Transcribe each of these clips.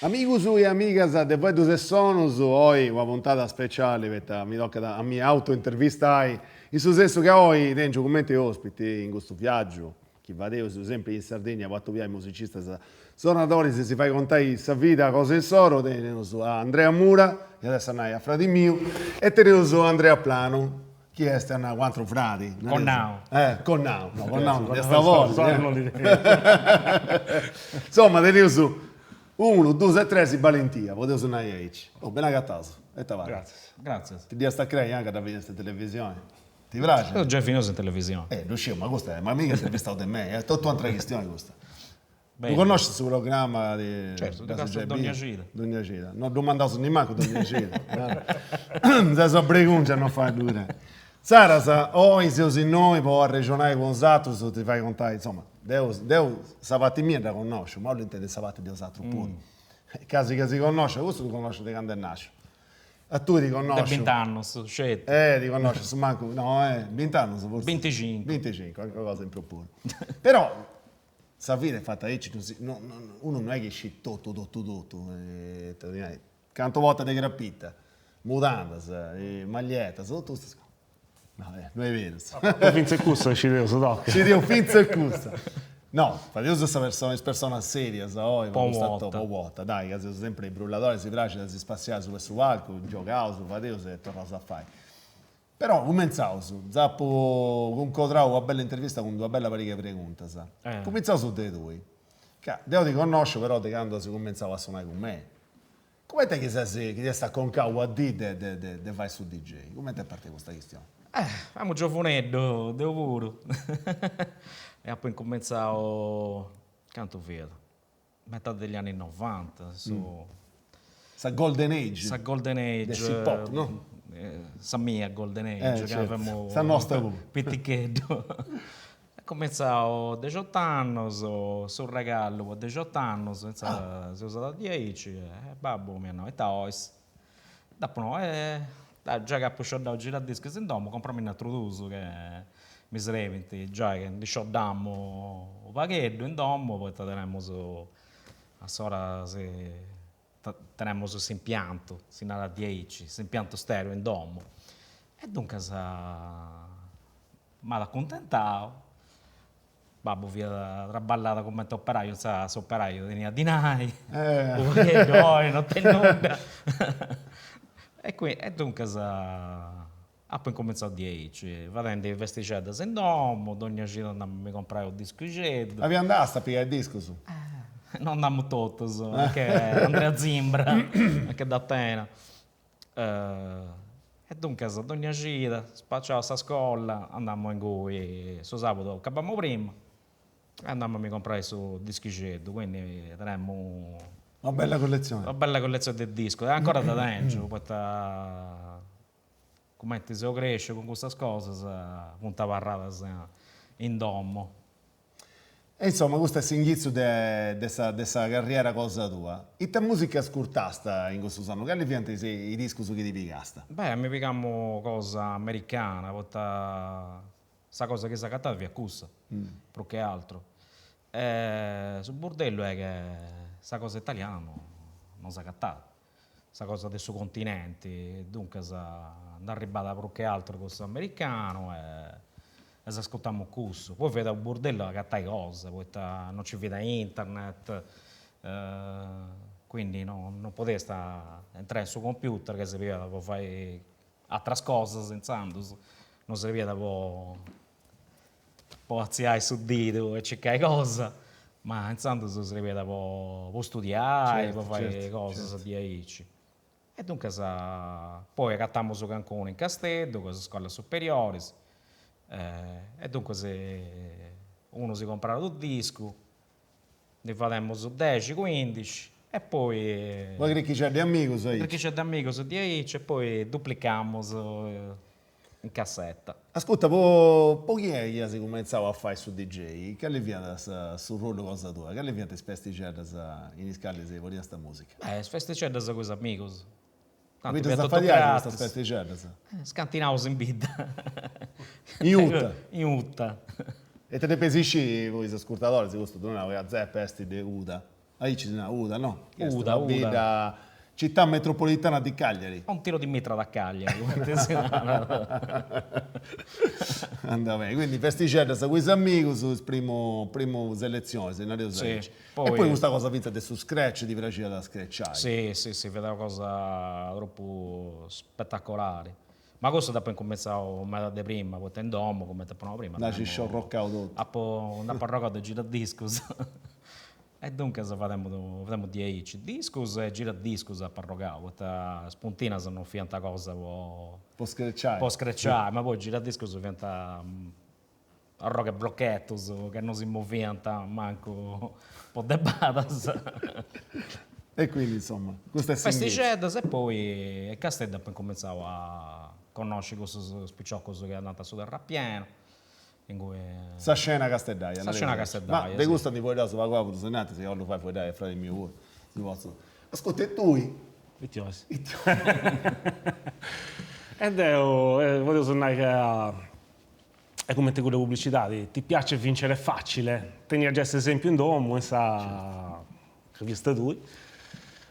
Amigus e amigas de Fueddus e Sonus, oi una puntada speciali poita mi tocat a mi autointervistai, in su sensu ca oi tengiu cumenti ospiti in custu viaggiu chi fadeus sempri in Sardigna po atobiai musicistas sonadoris e si fai contai sa vida cosa insoru, teneus a Andrea Mura, iat essi a nai a fradi miu, e teneus a Andrea Planu, chi est a nai u' atru fradi. Connau. Eh, connau, no, connau no dd'est a bolli. Insoma, teneus unu, dus e tres balentia, podeus nai aici. Oh, beni agataus, ita parit? Gratzias. Gratzias. Ti dd'iast a crei, ca dda finiast in televisioni? Ti praxit? Deu giai fineus in televisioni. Eh, ddu sciu, ma custa est, ma miga intervistau de mei, est totu un'atra chistioni custa. Ddu connoscis su programma de. Certu, ddu càstiu dogna cida. Dogna cida. No ddu mandaus nimancu dogna cida. Ses a bregungia a no fai ddu crei. Insaras, oi seus innoi po arrexonai cun 'osatrus, ti fai contai, insoma, deu deu sa parti mia dda connosciu, ma 'ollu intendi sa parti de 'osatrus puru. Casi ca si connosciat, custu ddu connosciu de candu est nasciu. A tui ti connosciu. De bint'annus, sceti. Eh, ti connosciu a su mancu, no eh, bint'annus fortzis. Binticincu. Binticincu, calincuna cosa in prus puru. Però sa vida est fata aici, no unu no est chi scit totu totu totu, ita ti nai, cantu bortas de crapita, mudandas, maglietas, totu custas cosas. No, no est berus. Fintzas cussa scideus, toca. Scideus fintzas cussa. No, fadeus sa persona, is personas serias oi, po custa po borta, dai, ca seus sempri brulladoris, si praxit a si spassiai asuba 'e su palcu, giogaus, fadeus e torraus a fai. Però cumentzaus, s'apu cuncodrau una bella intervista cun d'una bella pariga 'e preguntas. Cumintzaus de tui, ca deu ti connosciu però de candu as cumentzau a sonai cun mei. Cumenti est chi ses, chi ti est aconcau una dì de de de fai su DJ? Cumenti est partia custa chistioni? Eh, femu giovuneddu, deu puru. E apu incumentzau, cantu fiat, metade degli anni novanta, su Sa golden age. Sa golden age. De s'hip hop, no? Sa mia golden age, ca femu. Sa nosta puru. Piticheddu. Cumentzau dexiott'annus, su regallu po dexiott'annus, insaras si usat diaici, e babbu m'iat nau, ita 'ois? Dd'apu nau, eh dai giai chi apu scioddau giradiscus in domu, comporamindi atrus dus che mi srebint, giai chi ndi scioddamu u' pagheddu in domu, poita tenemus a s'ora si tenemus s'impiantu, si narat diaici, s'impiantu stereo in domu, e duncas m'at acuntentau, babbu fiat traballat cumenti operaiu, insaras s'operaiu teniat dinai, u' pagheddu oi non tenit nudda, e quindi e duncas apu incumentzau diaici, fadendi festixeddas in domu, dogna cida andamu a mi comporai unu discuxeddu. Aundi andast a pigai discus? No andamu totus, anche Andrea Zimbra, anche D'Atena E duncas dogna cida, spaciau sa scola, andamu ingui, su sabudu acabamu prima e andamu a mi comporai su dischixeddu, quindi tenemu Una bella colletzioni. Una bella colletzioni de discus e ancora dda tengiu, poita cumenti seu cresciu cun custas cosas funt abarradas in domu. E insoma custu est s'inghitzu de de sa de sa carriera cosa tua. Ita musica ascurtast in cussus annus? Cali fiant is discus chi ti pigast? Beh, mi pigamu cosa americana, poita sa cosa chi s'agatàt fiat cussa, prus che altru. E su burdellu est che sa cosa italiana no non s'agatàt, sa cosa de su continenti, duncas nd'arribat prus che altru cussu americanu e e s'ascurtamu cussu, poi fiat u' burdellu a agatai cosa, poita non nci fiat internet, quindi no non podiast intrai in su computer ca serbiat po fai ateras cosas intzandus, non serbiat po po atziai su didu e circai cosa, ma intzandus serbiat po po studiai, po fai cosas diaici. E duncas poi agatamus calincunu in Casteddu, cun is iscolas superioris, e duncas unu si comporat unu discu, ndi fademus dexi, cuindixi e poi. Una cricchixedda de amigus aici. Una cricchixedda de amigus diaici e poi duplicamus in cassetta. Ascurta, po po chi est chi as cumentzau a fai su DJ, cali fiat su ruolu cosa tua? Cali fiant is festixeddas in is calis poniast musica? Beh, is festixeddas cun is amigus. Tantu fiat totu gratis. Custas festixeddas? Scantinaus in bidda. In 'Uta? In 'Uta. E ita depeis sciri, po is ascurtadoris, custu ddu nau, ca Zeppe est de 'Uta. Aici si narat, Uda, no? Uda, Uda. Bidda, città metropolitana di Cagliari. Un tiro di mitra da Cagliari, cumenti si narat. Andat beni, quindi festixeddas cun is amigus, is primu primus eletzionis, nareus aici. E poi custa cosa fintzas de su scratch, ti praxiat a scratchai. Si, si, si, fiat una cosa tropu spetacolari. Ma cussu dd'apu incumentzau meda de prima, poita in domu, cumenti apu nau prima, Nd'as sciorrocau totu. Apu, nd'apu arrogau de giradiscus e duncas fademu fademu diaici, discus e giradiscus apu arrogau, poita is puntinas non fiant cosa po Po screciai. Po screciai, ma poi giradiscus fiant arrogu 'e blochetus ca non si moviant mancu po de badas. E quindi insomma, custa est s'inghitzu. Festixeddas e poi in Casteddu apu incumentzau a connosci cussus piciocus chi andant a su terrapieno, ingui. Sa scena casteddaia. Sa scena casteddaia, si. Ma de custa ndi fueddaus pagu pagu prus innantis, ca 'ollu fai fueddai a fradi miu puru, si potzu. Ascurta, e tui? Iti 'ois? E deu, podeus nai ca È cumenti cudda publicidadi, ti piace vincere facile, tenia giai s'esempiu in domu e sa ca fiast tui.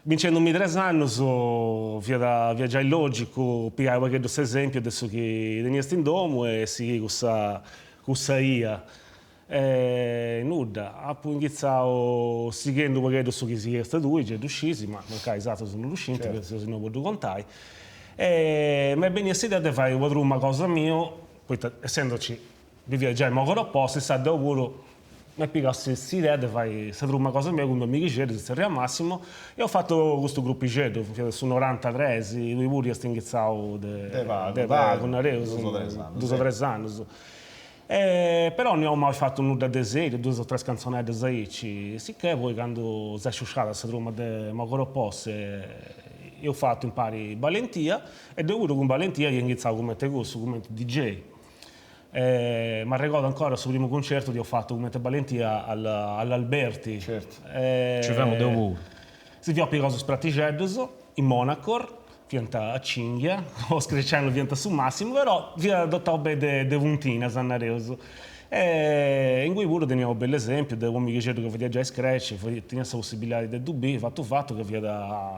Bincendumi tres annus fiat fiat giai logicu pigai u' pagheddu s'esempiu de su chi teniast in domu e sighiri cussa cussa 'ia. E nudda, apu inghitzau sighendu u' pagheddu su chi sighiast tui, gei ddu scisi, ma mancai is atrus non ddu scint, seus innoi po ddu contai. E m'est bennia s'idea de fai una truma cosa mia poita essendoci bivia giai in Mogoro Posse, insaras deu puru m'est pigau s'idea de fai sa truma cosa mia cun dd'amighixeddu, si zerriat Massimo, e eus fatu custu grupixeddu, fiat su norantatres, tui puru iast inghitzau de de pagu, nareus, dus o tres annus. Però no iaus mai fatu nudda de seriu, duas o tres cantzoneddas aici, sicchè poi candu s'est sciusciada sa truma de Mogoro Posse eus fatu impari Balentia E deu puru cun Balentia ia inghitzau cumenti cussu, cumenti DJ. E m'arregodu ancora su primu cuncertu chi eus fatu cumenti Balentia all'Alberti. Certu. Nci femu deu puru. Si fiaus pigaus is pratixeddus in Monacor, fiant a cinghia, po screciai no fiant su massimu, però fiat dotau beni de puntinas, nareus. E ingui puru tenia unu bellu esempiu de u'amighixeddu chi fadiat giai scratch, tenia sa possibilidadi de ddu biri, fatu fatu ca fiat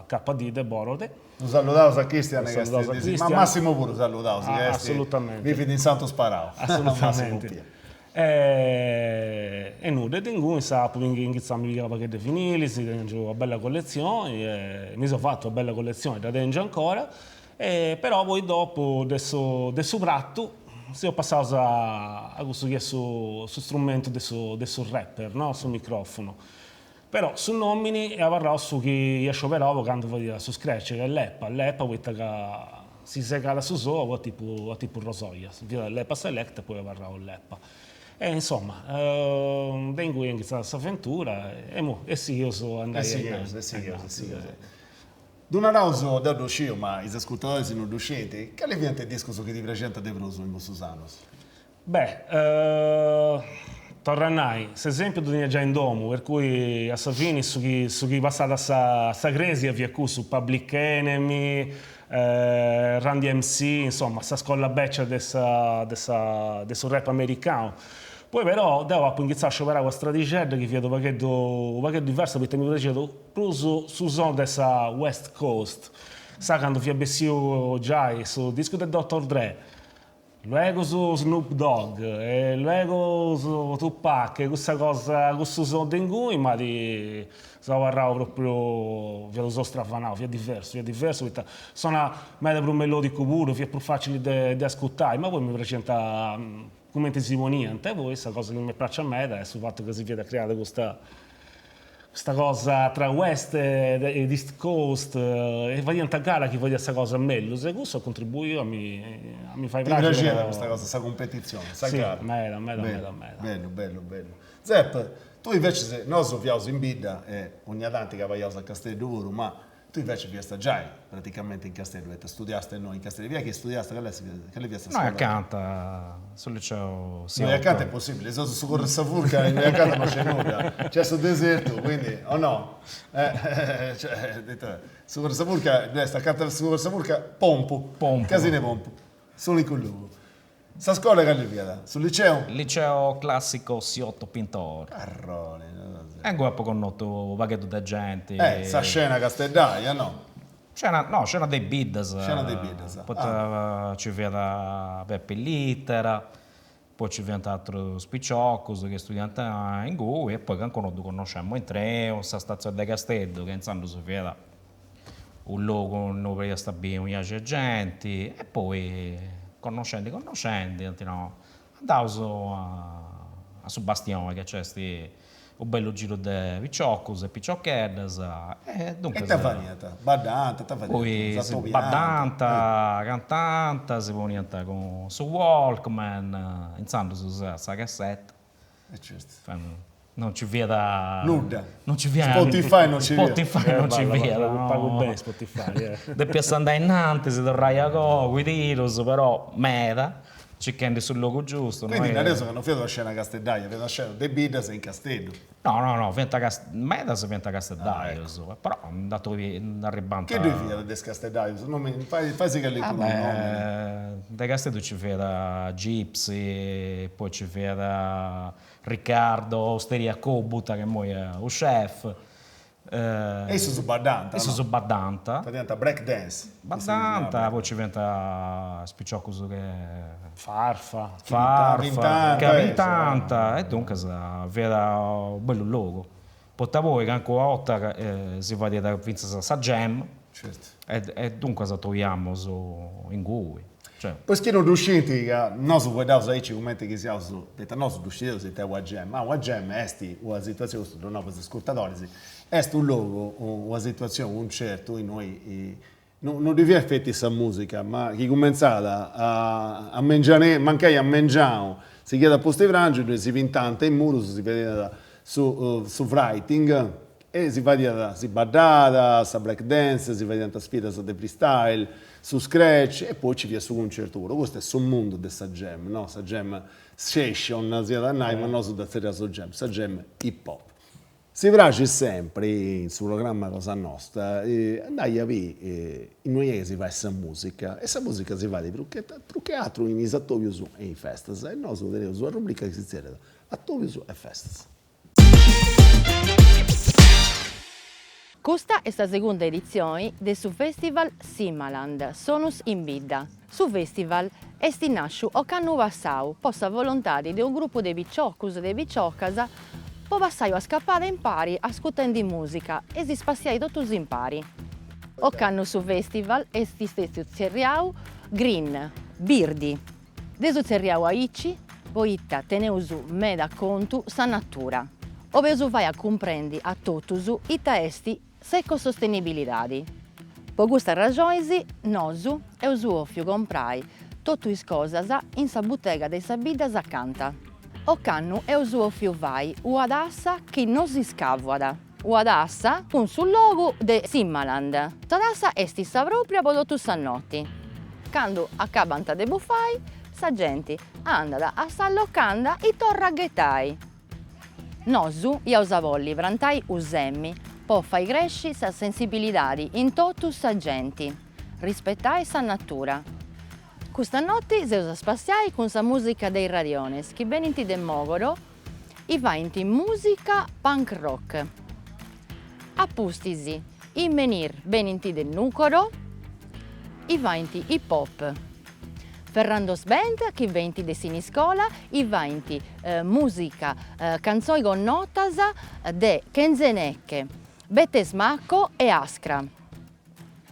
KD de Borore Ddu saludaus a Cristian ca est, ma Massimo puru saludaus ca est, bivit in Santu Sparau. Assolutamente. E nudda, e de inguni apu inghitzau a mi pigai u' pagheddu de vinilis, tengiu una bella colletzioni e mi seu fatu una bella colletzioni, dda tengiu ancora, e però poi dopu de su de su pratu seus passaus a cussu chi est su su strumentu de su de su rapper, no, su microfunu Però su nomini est abarrau su chi ia scioberau po candu fadia su scratch, ca est Leppa, Leppa poita ca si segat su sou a tipu a tipu rosoia, fiat Leppa Select e poi est abarrau Leppa. E insoma, de ingui est inghitzada s'aventura e imui e sigheus a andai E sigheus, e sigheus, e sigheus. Ddu naraus, deu ddu sciu, ma is ascurtadoris no ddu scint, cali fiant is discus chi ti praxiant de prus in cussus annus? Beh, torru a nai, s'esempiu ddu tenia giai in domu, per cui a sa fini su chi su chi passat a sa sa cresia fiat cussu, Public Enemy, Run DMC, insoma sa scola beccia de sa de sa de su rap americanu. Poi però deu apu inghitzau a scioberai una stradixedda chi fiat u' pagheddu u' pagheddu diversa poita mi praxiat prus su sonu de sa West Coast, sa candu fiat bessiu giai su discu de Doctor Dre, Luego su Snoop Dogg e luego su Tupac e cussa cosa, cussu sonu de inguni m'at seu abarrau propriu, fiat unu sonu stravanau, fiat diversu, fiat diversu poita sonat meda prus melodicu puru, fiat prus facili de de ascurtai, ma poi mi praxiant cumenti si poniant e poi sa cosa chi m'est praxia meda est su fatu ca si fiat creada custa Custa cosa tra West e East Coast e fadiant gara chi fadiat sa cosa mellus e cussu at contribuiu a mi a mi fai praxiri. Ti praxiat custa cosa, sa cumpetitzioni, sa gara. Si, meda, meda, meda, meda. Bellu, bellu, bellu. Zepp, tui invecias, nosu fiaus in bidda e ogna tanti cabaiaus a Casteddu puru, ma Tui invece fiast giai praticamente in Casteddu, poita studiast innoi in Casteddu, fiat chi studiast, cali est, cali fiat sa scola? Innoi acanta, su liceu Siotto. Innoi acanta est possibili, seus su Corru 'e sa Furca, innoi acanta non nc'est nudda, nc'est su desertu, quindi, o no? Cioè, su Corru 'e sa Furca, est acanta su Corru 'e sa Furca, Pompu, Pompu, Casine Pompu, s'unicu logu. Sa scola cali fiat? Su liceu? Liceo classico Siotto Pintor. Arroni. E inguni apu connotu u' pagheddu de genti. Eh, sa scena casteddaia, no? Scena, no, scena de is biddas. Scena de is biddas. Poita nci fiat Pepi Littera, poi nci fiant atrus piciocus chi studiant inguni e poi calincunu ddu connosciamu intreu in sa stazioni de Casteddu, ca intzandus fiat u' logu innui podiast biri u' iaxi 'e genti e poi connoscendi connoscendi ant nau Andaus a su Bastioni ca nc'est u' bellu giru de piciocus e piciocheddas e duncas. Ita fadiant? Baddànt? Ita fadiant? Poi baddànt, cantànt, si poniant cun su walkman, intzandus sa cassetta. E certu. Non ci fiat. Nudda. Non ci fiat. Spotify non ci fiat. Spotify non ci fiat. Pagu beni Spotify, eh. Depiast andai innantis, torrai a goa, cun i tirus, però meda, circhendi su logu giustu. Quindi nareus ca non fiat una scena casteddaia, fiat una scena de biddas in Casteddu. No, no, no, fiant medas fiant casteddaius, però nd'arribant. Chi ddoi fiat de is casteddaius? Fai·sì calincunu nomini. De Casteddu ci fiat Gipsy, poi ci fiat Riccardo, Osteria Cobuta, ca immoi est u' chef. E issus baddant, no? Issus baddant. Fadiant break dance. Baddant, poi ci fiant is piciocus che. Farfa. Farfa, ca pintànt, e duncas fiat u' bellu logu. Poita poi calincuna 'orta si fadiat fintzas sa jam. Certu. E duncas atobiamus ingui. Po is chi no ddu scint ca nosu fueddaus aici cumenti chi siaus, poita nosu ddu scideus ita est una jam, ma una jam est una situazioni, custu ddu nau po is ascurtadoris, est unu logu, una situazioni, unu cuncertu innui no no ddi fiat feti sa musica, ma chi cumentzat a mengianeddu, mancai a mengianu, sighiat a pusti prangiu, innui si pintànt is murus, si fadiat su su writing E si fadiat, si baddat, sa break dance, si fadiant sfidas de freestyle, su scratch e poi ci fiat su cuncertu puru. Custu est su mundu de sa jam, no? Sa jam session si iat a nai, ma nosu dda tzerriaus jam, sa jam hip hop. Si praxit sempri in su programma cosa nosta andai a biri innui est chi si fait sa musica e sa musica si fait prus che prus che atru in is atobius e in festas e nosu teneus una rubrica chi si tzerriat atobius e festas. Custa est sa segunda editzioni de su festival Simaland, Sonus in Bidda. Su festival est nàsciu ocannu passau po sa volontadi de unu grupu de piciocus e de piciocas po passai una scapada impari ascutendi mùsica e si spassiai totus impari. Ocannu su festival est stètiu tzerriau Green, birdi. Dd'eus tzerriau aici poita teneus meda a contu sa natura. Obeus fai a cumprendi a totus ita est s'ecosostenibilidadi. Po custas raxonis nosu eus 'ofiu comprai totu is cosas in sa butega de sa biddas acanta. Ocannu eus 'ofiu fai ua tassa chi no si scavuat, ua tassa cun su logu de Simaland. Sa tassa est sa propria po totu sa noti. Candu acabant de bufai, sa genti andat a sa locanda e torrat a ghetai. Nosu iaus a bolli prantai u semi po fai cresci sa sensibilidadi in totu sa genti, rispetai sa natura. Custa noti s'eus a spassiai cun sa musica de is Radiones chi benint de Mogoro i faint musica punk rock. A pustis i Menhir benint de Nùgoro i faint hip hop. Ferrandos Band chi benint de Siniscola i faint musica cantzoi connotas de Kenzeneke, Bettesmacco e Askra.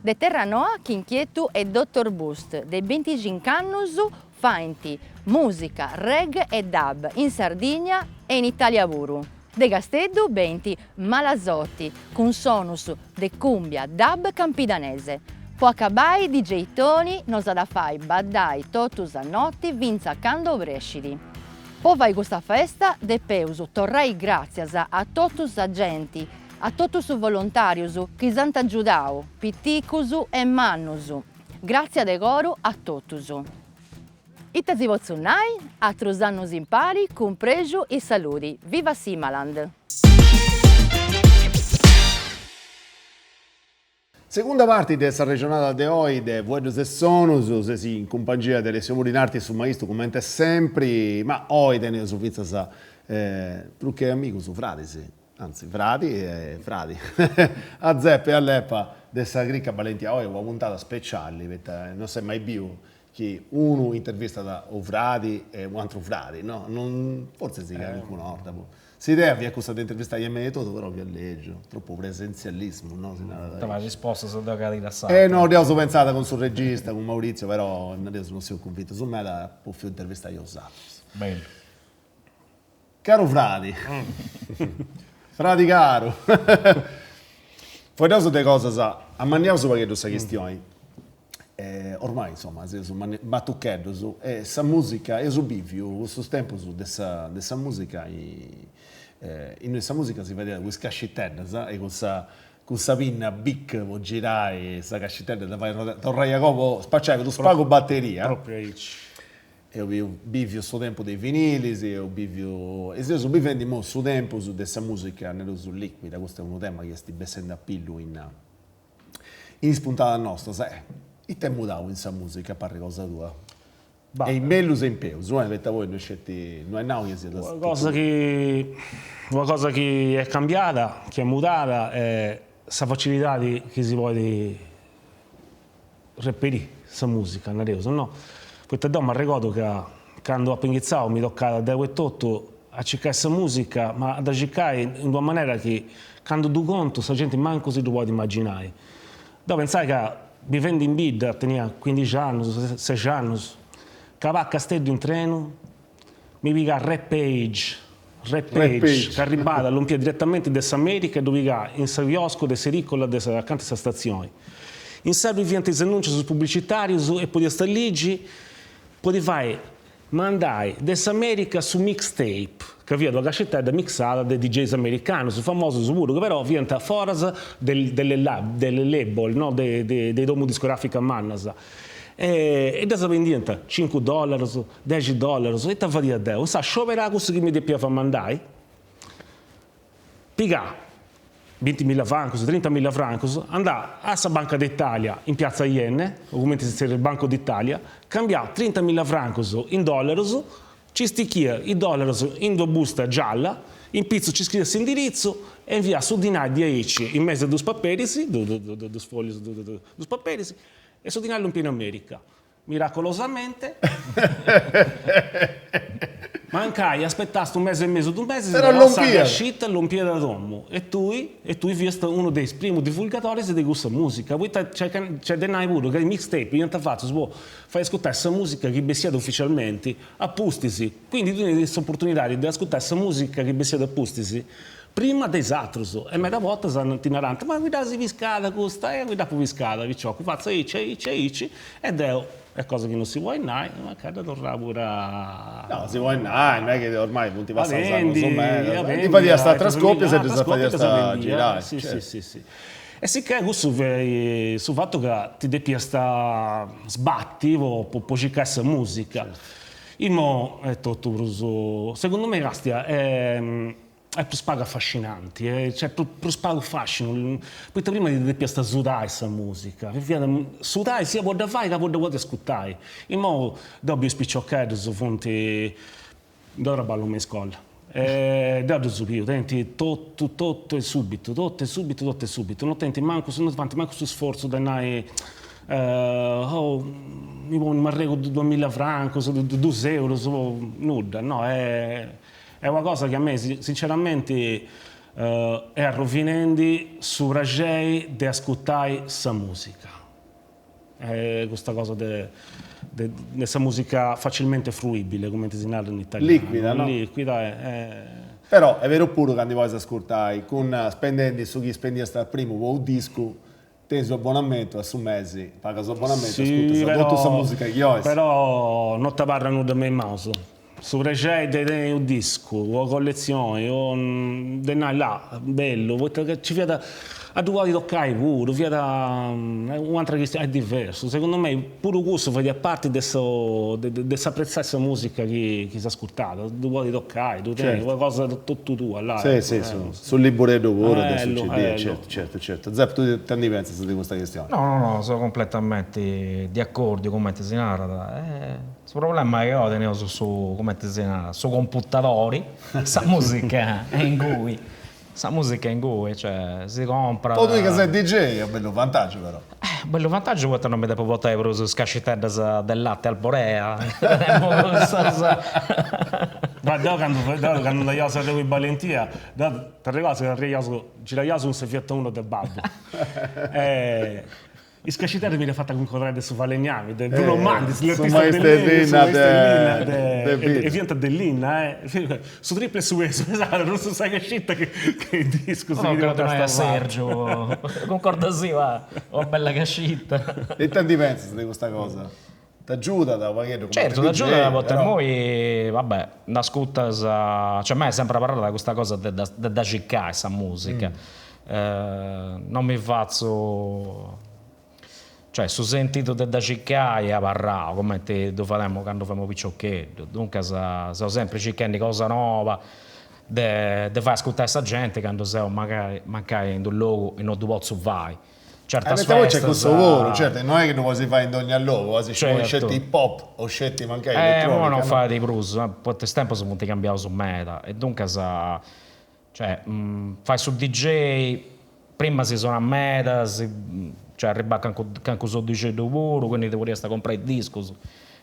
De Terranoa Chinchietu e Dottor Boost de binticinc'annus faint musica reggae e dub in Sardigna e in Italia puru. De Casteddu benint Malasoti cun sonus de cumbia dub campidanese. Po acabai DJ Toni nos at a fai baddai totu sa noti fintzas a candu obrescit. Po fai custa festa depeus torrai gràtzias a totu sa genti A totus is volontàrius chi s'ant agiudau, piticus e mannus, gràtzias de coru a totus. Ita si potzu nai? Atrus annus impari cun prexu e saludi. Viva Simaland! Segunda parti de s'arrexonada de oi de Fueddus e Sonus, seis in cumpangia de Alessio Mura in arti su maistu cumenti sempri, ma oi teneus fintzas prus che amigus, fradis. Anzi, fradi e fradi. A Zeppe e a Lepa de sa Cricca Balentia Oi una puntada speciali, poita non s'est mai biu chi unu intervistat u' fradi e u' atru fradi, no? Non, fortzis calincuna 'orta puru. S'idea fiat cussa de intervistai a mei etotu, però fiat lègiu, tropu presentzialismu, no? Si narat aici. Ti spostas de una cadira a s'atra. E no, dd'eus pentzada cun su regista, cun Maurizio, però nareus non seus cunvintus meda, apu 'ofiu intervistai 'osatrus. Bellu. Caru fradi, fradi caru, fueddaus de cosas, amanniaus u' pagheddu sa chistioni, ormai insoma seus matucheddus e sa musica, eus biviu cussus tempus de sa de sa musica innui sa musica si fadiat cun is casciteddas e cun sa cun sa pinna Bic po girai sa cascitedda e dda fai torrai a goa po spaciai prus pagu bateria. Propriu aici. Eus biviu su tempus de is vinilis, eus biviu, e seus bivendi imoi su tempus de sa musica, nareus, liquida, custu est unu tema chi est bessendi a pillu in in is puntadas nostras. E ita est mudau in sa musica a parri cosa tua? E in mellus e in peus, eh, poita poi no est sceti, no est nau chi siat Una cosa chi una cosa chi est cambiada, chi est mudada est sa facilidadi chi si podit reperì sa musica, nareus, no? Poita deu m'arregodu ca candu apu inghitzau mi tocat deu etotu a circai sa musica, ma a dda circai in d'una manera chi candu ddu contu sa genti mancu si ddu podit imaginai. Deu pentzai ca bivendi in bidda, tenia cuindixi annus, sexi annus, calà a Casteddu in trenu, mi pigà Rap Age, Rap Age, ca arribàt, lompiat diretamenti de s'America e ddu pigà in su chioscu de s'edicola de sa, acanta 'e sa statzioni. Insaras ddui fiant is annuncius publicitarius e podiast ligi, podi fai mandai de s'America su mixtape, ca fiat una cascitedda mixada de DJs americanus, famosus puru, ca però fiant foras de de de label, no, de de is domus discograficas mannas. E ddas bendiant cincu dollarus, dexi dollarus, ita fadia deu? Insaras scioberà cussu chi mi depia fai mandai, pigà bintimilla francus, trintamilla francus, andà a sa Banca d'Italia in piazza Yenne, o cumenti si zerriat Banco d'Italia, cambià trintamilla francus in dollarus, ci stichia is dollarus in d'una busta gialla, in pitzus ci scriia s'indiritzu e invià su dinai diaici in mesu a dus paperis, dus foglius, dus paperis, e su dinai lompiat in America. Miracolosamente, mancai aspetast unu mesi e mesu dus mesis, però sa cascita lompiat a domu e tui e tui fiast unu de is primus divulgadoris de cussa musica, poita nc'est de nai puru ca is mixtape fiant fatus po fai ascurtai sa musica chi bessiat uficialmenti a pustis, quindi tui teniast s'oportunidadi de ascurtai sa musica chi bessiat a pustis prima de is atrus e meda bortas ti narant, ma chi dd'as piscada custa? E chi dd'apu piscada piciocu, fatzu aici aici aici e deu, est cosa chi non si podit nai, mancai dda torrà puru a. No, si podit nai, no est chi ormai funt passaus annus meda, ndi fadiast atras copias e ddas fadiast girai. Si si si si. E sicchè cussu fiat su fatu ca ti depiast sbatti po po circai sa musica. Immo est totu prus, segundu mei castia est prus pagu affascinanti, cioè prus pagu fascinu, poita prima ti depiast sudai sa musica, fiat sudai sia po dda fai ca po dda podi ascurtai. Imou deu biu is piciocheddus funt, deu traballu me in iscola e deu ddus biu, tenint totu totu e subitu, totu e subitu, totu e subitu, non tenint mancu, non faint mancu su sforzu de nai oh mi ponni, m'arregodu duamilla francus, dus eurus, nudda, no est Est una cosa chi a mei sinceramenti est arrovinendi su praxeri de ascurtai sa musica, custa cosa de de sa musica facilmente fruibile, cumenti si narat in italianu. Liquida, no? Liquida e. Però est beru puru ca ndi podis ascurtai cun spendendi su chi spendiast a primu po u' discu Tenis u' abbonamentu a su mesi, pagas u' abbonamentu e ascurtas totu sa musica chi 'ois. Però no t'abarrat nudda me is manus. Su prexeri de tenni u' discu, una colletzioni, o de nai là, bellu, poita ca nci fiat a ddu podi tocai puru, fiat u'atera chistioni, est diversu, segundu mei puru cussu fadiat parti de su de s'apretzai sa musica chi s'ascurtat, ddu podi tocai, ddu tenni, una cosa totu tua, là. Si, si, su libureddu puru de su CD, certu, certu, certu. Zep, tui ita ndi pentzas de custa chistioni? No, no, no, seu completamenti de acordiu, cumenti si narat. Su problema est chi oi teneus su, cumenti si narat, su computadori, sa musica est ingui. Sa musica ingui, cioè, si comprat. Po tui ca ses DJ est u' bellu vantaggiu però. Eh, bellu vantaggiu poita non mi depu portai prus is casciteddas de latte Arborea, tenemu cussas. Ma deu candu deu candu andaiaus a Arregu Balentia, deu t'arregodas ca arriaiaus, giraiaus cun sa Fiat Uno de babbu e Is casciteddas mi dd'at fata cuncodrai de su falegnami, de Bruno Mandis, l'artista de linna, su maistu 'e linna de, e fiant de linna, eh, su triplu 'e su pesu, pesàt prus sa cascita che is discus chi ti portàt a Sergio, cuncordasì una bella cascita. E ita ndi pentzas de custa cosa? T'agiudat u' pagheddu cumenti DJ. Certu, t'agiudat poita immoi, va bè, nd'ascurtas, cioè a mei est sempri abarrada custa cosa de de dda circai sa musica, non mi fatzu, cioè su sentidu de dda circai est abarrau, cumenti ddu fademu candu femu piciocheddu, duncas seu sempri circhendi cosa noba de de fai ascurtai sa genti candu seu mancai mancai in d'unu logu innui ddu potzu fai Certas festas. Poi c'è cussu puru, certu, non est chi ddu podis fai in dogna logu, si poi sceti hip hop o sceti mancai elettronica. Eh, imoi non fait prus, poita is tempus funt cambiaus meda e duncas, cioè, fai su digei, prima si sonat meda, si, cioè arribat cancu cancu soddixeddu puru, quindi ti podiast comporai discus,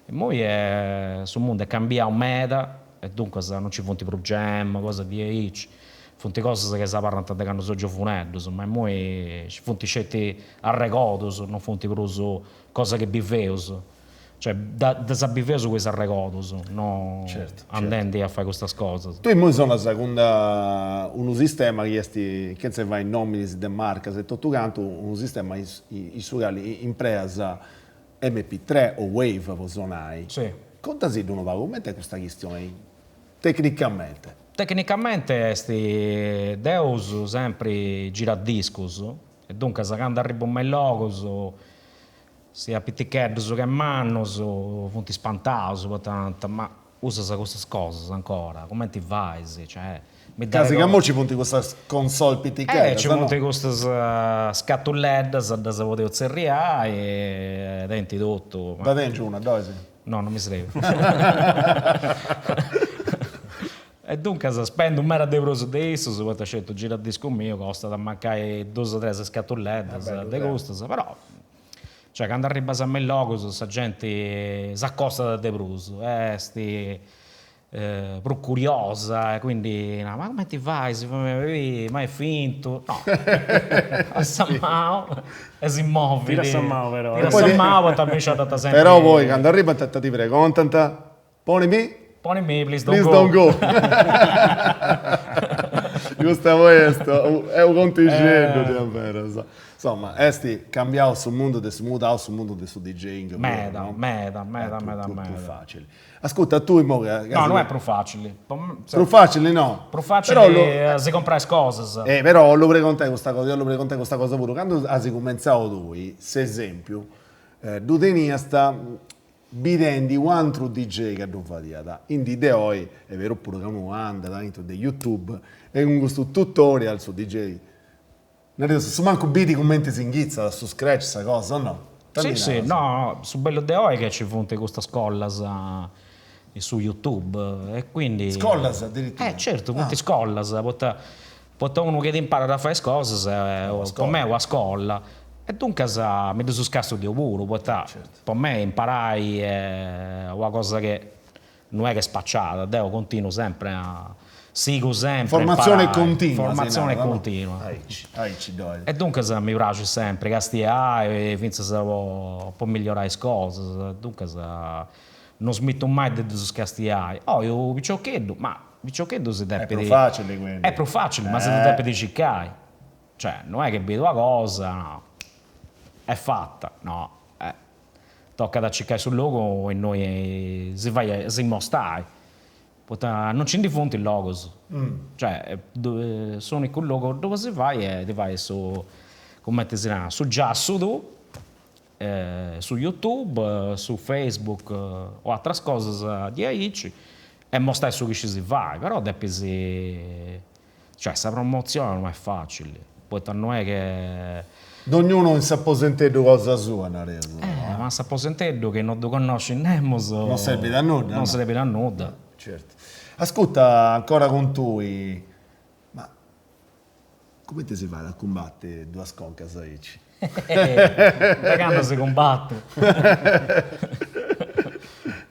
immoi est, su mundu est cambiau meda e duncas non nci funt prus jam, cosas diaici Funt cosas chi s'abarrant de candu seus giovuneddus, ma immoi funt sceti arregodus, non funt prus cosas chi biveus. Cioè ddas biveus cun is arregodus, no andendi a fai custas cosas. Tui immoi sonas cun unu sistema chi est, chentza 'e fai nominis de marcas e totu cantu, unu sistema in su cali impreas MP3 o Wave po sonai. Contasiddu unu pagu, cumenti est custa chistioni Tecnicamente. Tecnicamente est, deu usu sempri giradiscus e duncas candu arribu me is logus, siat piticheddus che mannus, funt ispantaus poita nant, ma usas custas cosas ancora, cumenti fais, cioè mi Casi ca imoi ci funt cussas console piticheddas, no? Ci funt custas scatulleddas, ddas podeus tzerriai e tenint totu. Dda tengiu una, ddoi? No, non mi srebit. E duncas spendu meda de prus de issus, poita certu giradiscu miu costat mancai duas o tres scatulleddas de custas, però cioè candu arribas me is logus sa genti s'acostat de prus, est prus curiosa e quindi narat, ma cumenti fais, ma est fintu, no, a sa manu e si movit. Tira sa manu però. Tira sa manu poita mi sciadat sempri. Però poi candu arribant ita ti pregontant, ponimi. Ponimi, please don't go. Please don't go. Custa poi est est u' contixeddu diaveras. Insoma, est cambiau su mundu de su mudau su mundu de su DJing puru, no? Meda, meda, meda, meda, meda. Prus facili. Ascurta, tui imoi ca. No, no est prus facili. Prus facili no. Prus facili a si comporai is cosas. Eh, però 'ollu pregontai custa cosa, 'ollu pregontai custa cosa puru, candu as cumentzau tui, s'esempiu, ddu teniast bidendi u' atru DJ ca ddu fadiat. In dì de oi, est beru puru ca unu andat aintru de YouTube e cun custu tutorial su DJ, nareus, a su mancu bidi cumenti si inghitzat su scratch sa cosa, o no? Sì, sì, no, no, su bellu de oi est ca ci funt custas scollas in su YouTube e quindi. Scollas addirittura? Eh certu, funt scollas, poita poita unu chi t'imparat a fai is cosas po mei est una scolla e duncas mi ddus càstiu deu puru, poita po mei imparai est una cosa che No est chi est spaciada, deu continu sempre a, sigu sempre a imparai. Formatzione continua. Formatzione continua. Aici, aici ddoi. E duncas mi praxit sempre castiai, fintzas po po migliorai is cosas, duncas non smitu mai de ddus castiai. Oi u' piciocheddu, ma piciocheddu si depit. Est prus facili quindi. Est prus facili, ma si ddu depit circai. Cioè, no est chi bit una cosa, no, est fata, no. Tocat a circai su logu innui si fai si mostai, poita non nci ndi funt logus, cioè s'unicu logu ddoi si fai est ti fai su, cumenti si narat, su giassu tuu, su youtube, su facebook o ateras cosas diaici e mostai su chi scis fai, però depis, Cioè sa promotzione no est facili, poita no est che. Dognunu in s'aposenteddu cosa sua, nareus. Eh, ma s'aposenteddu chi no ddu connoscit nemus. Non serbit a nudda. Non serbit a nudda. Certu. Ascurta, ancora cun tui, ma. Cumenti si fait a cumbati duas concas aici? De candu si cumbatit.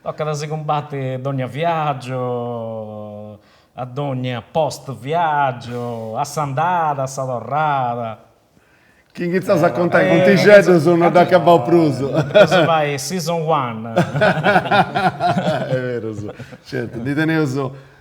Tocat a si cumbati dogna viaggiu, a dogna post viaggiu, a s'andada, a sa torrada. Chi inghizaus a contai contixeddus no dd'acabaus prus. Depeus fai season one. Est berus, certu, ndi teneus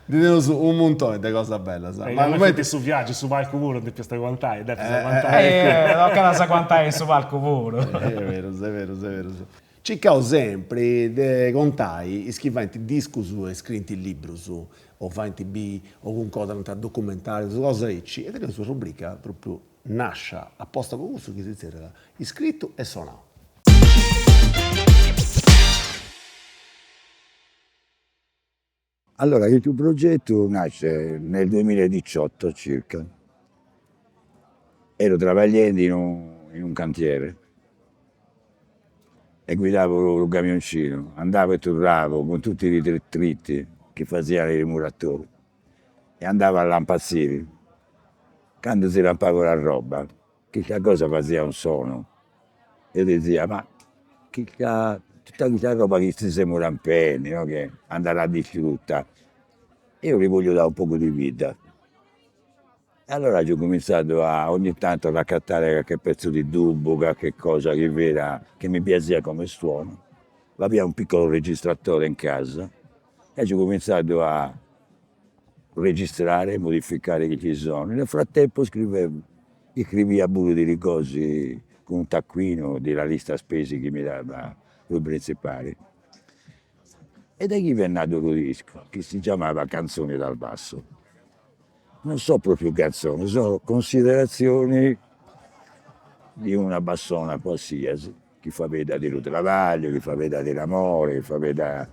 ndi teneus unu muntoni de cosas bellas. Ma cumenti su viaggiu, su palcu puru depiast aguantai, depis aguantai. Tocat a s'aguantai in su palcu puru. Est berus, est berus, est berus. Circaus sempri de contai is chi faint discus e scrint librus o faint biri o cuncodrant documentarius, cosas aici, e teneus una rubrica propriu Nàscia aposta po cussu chi si zerriat iscritu e sonau. Allora custu progetu nasce nel duemiladiciotto circa, ero trabagliendi in in un cantiere e guidavo unu camioncinu, andavo e torravo cun tutti i detriti chi fadiant i muratori e andavo a lampazziri, candu si lampavo sa roba, custa cosa fadiat un sonu, e dizia ma custa tutta custa roba chi si semus lampendi no che andat distrutta, eo li voglio dare un poco di vida. E allora aio cuminzadu a ogni tanto a raccattare calchi pezzo di tubo, calchi cosa chi fiat chi mi piaghiat come suono, b'avia un piccolo registratore in casa e aio cuminzadu a registrare e modificare carchi sonu, nel frattempo scrivevo, iscrivia puru delle cose cun unu taccuino de la lista spese chi mi dava su prinzipale. E de chi fiat nadu unu discu chi si giamava Canzoni dal basso. Non so propriu canzoni, sono considerazioni di una persona qualsiasi chi faveddat de lu trabagliu, chi faveddat de l'amore, chi faveddat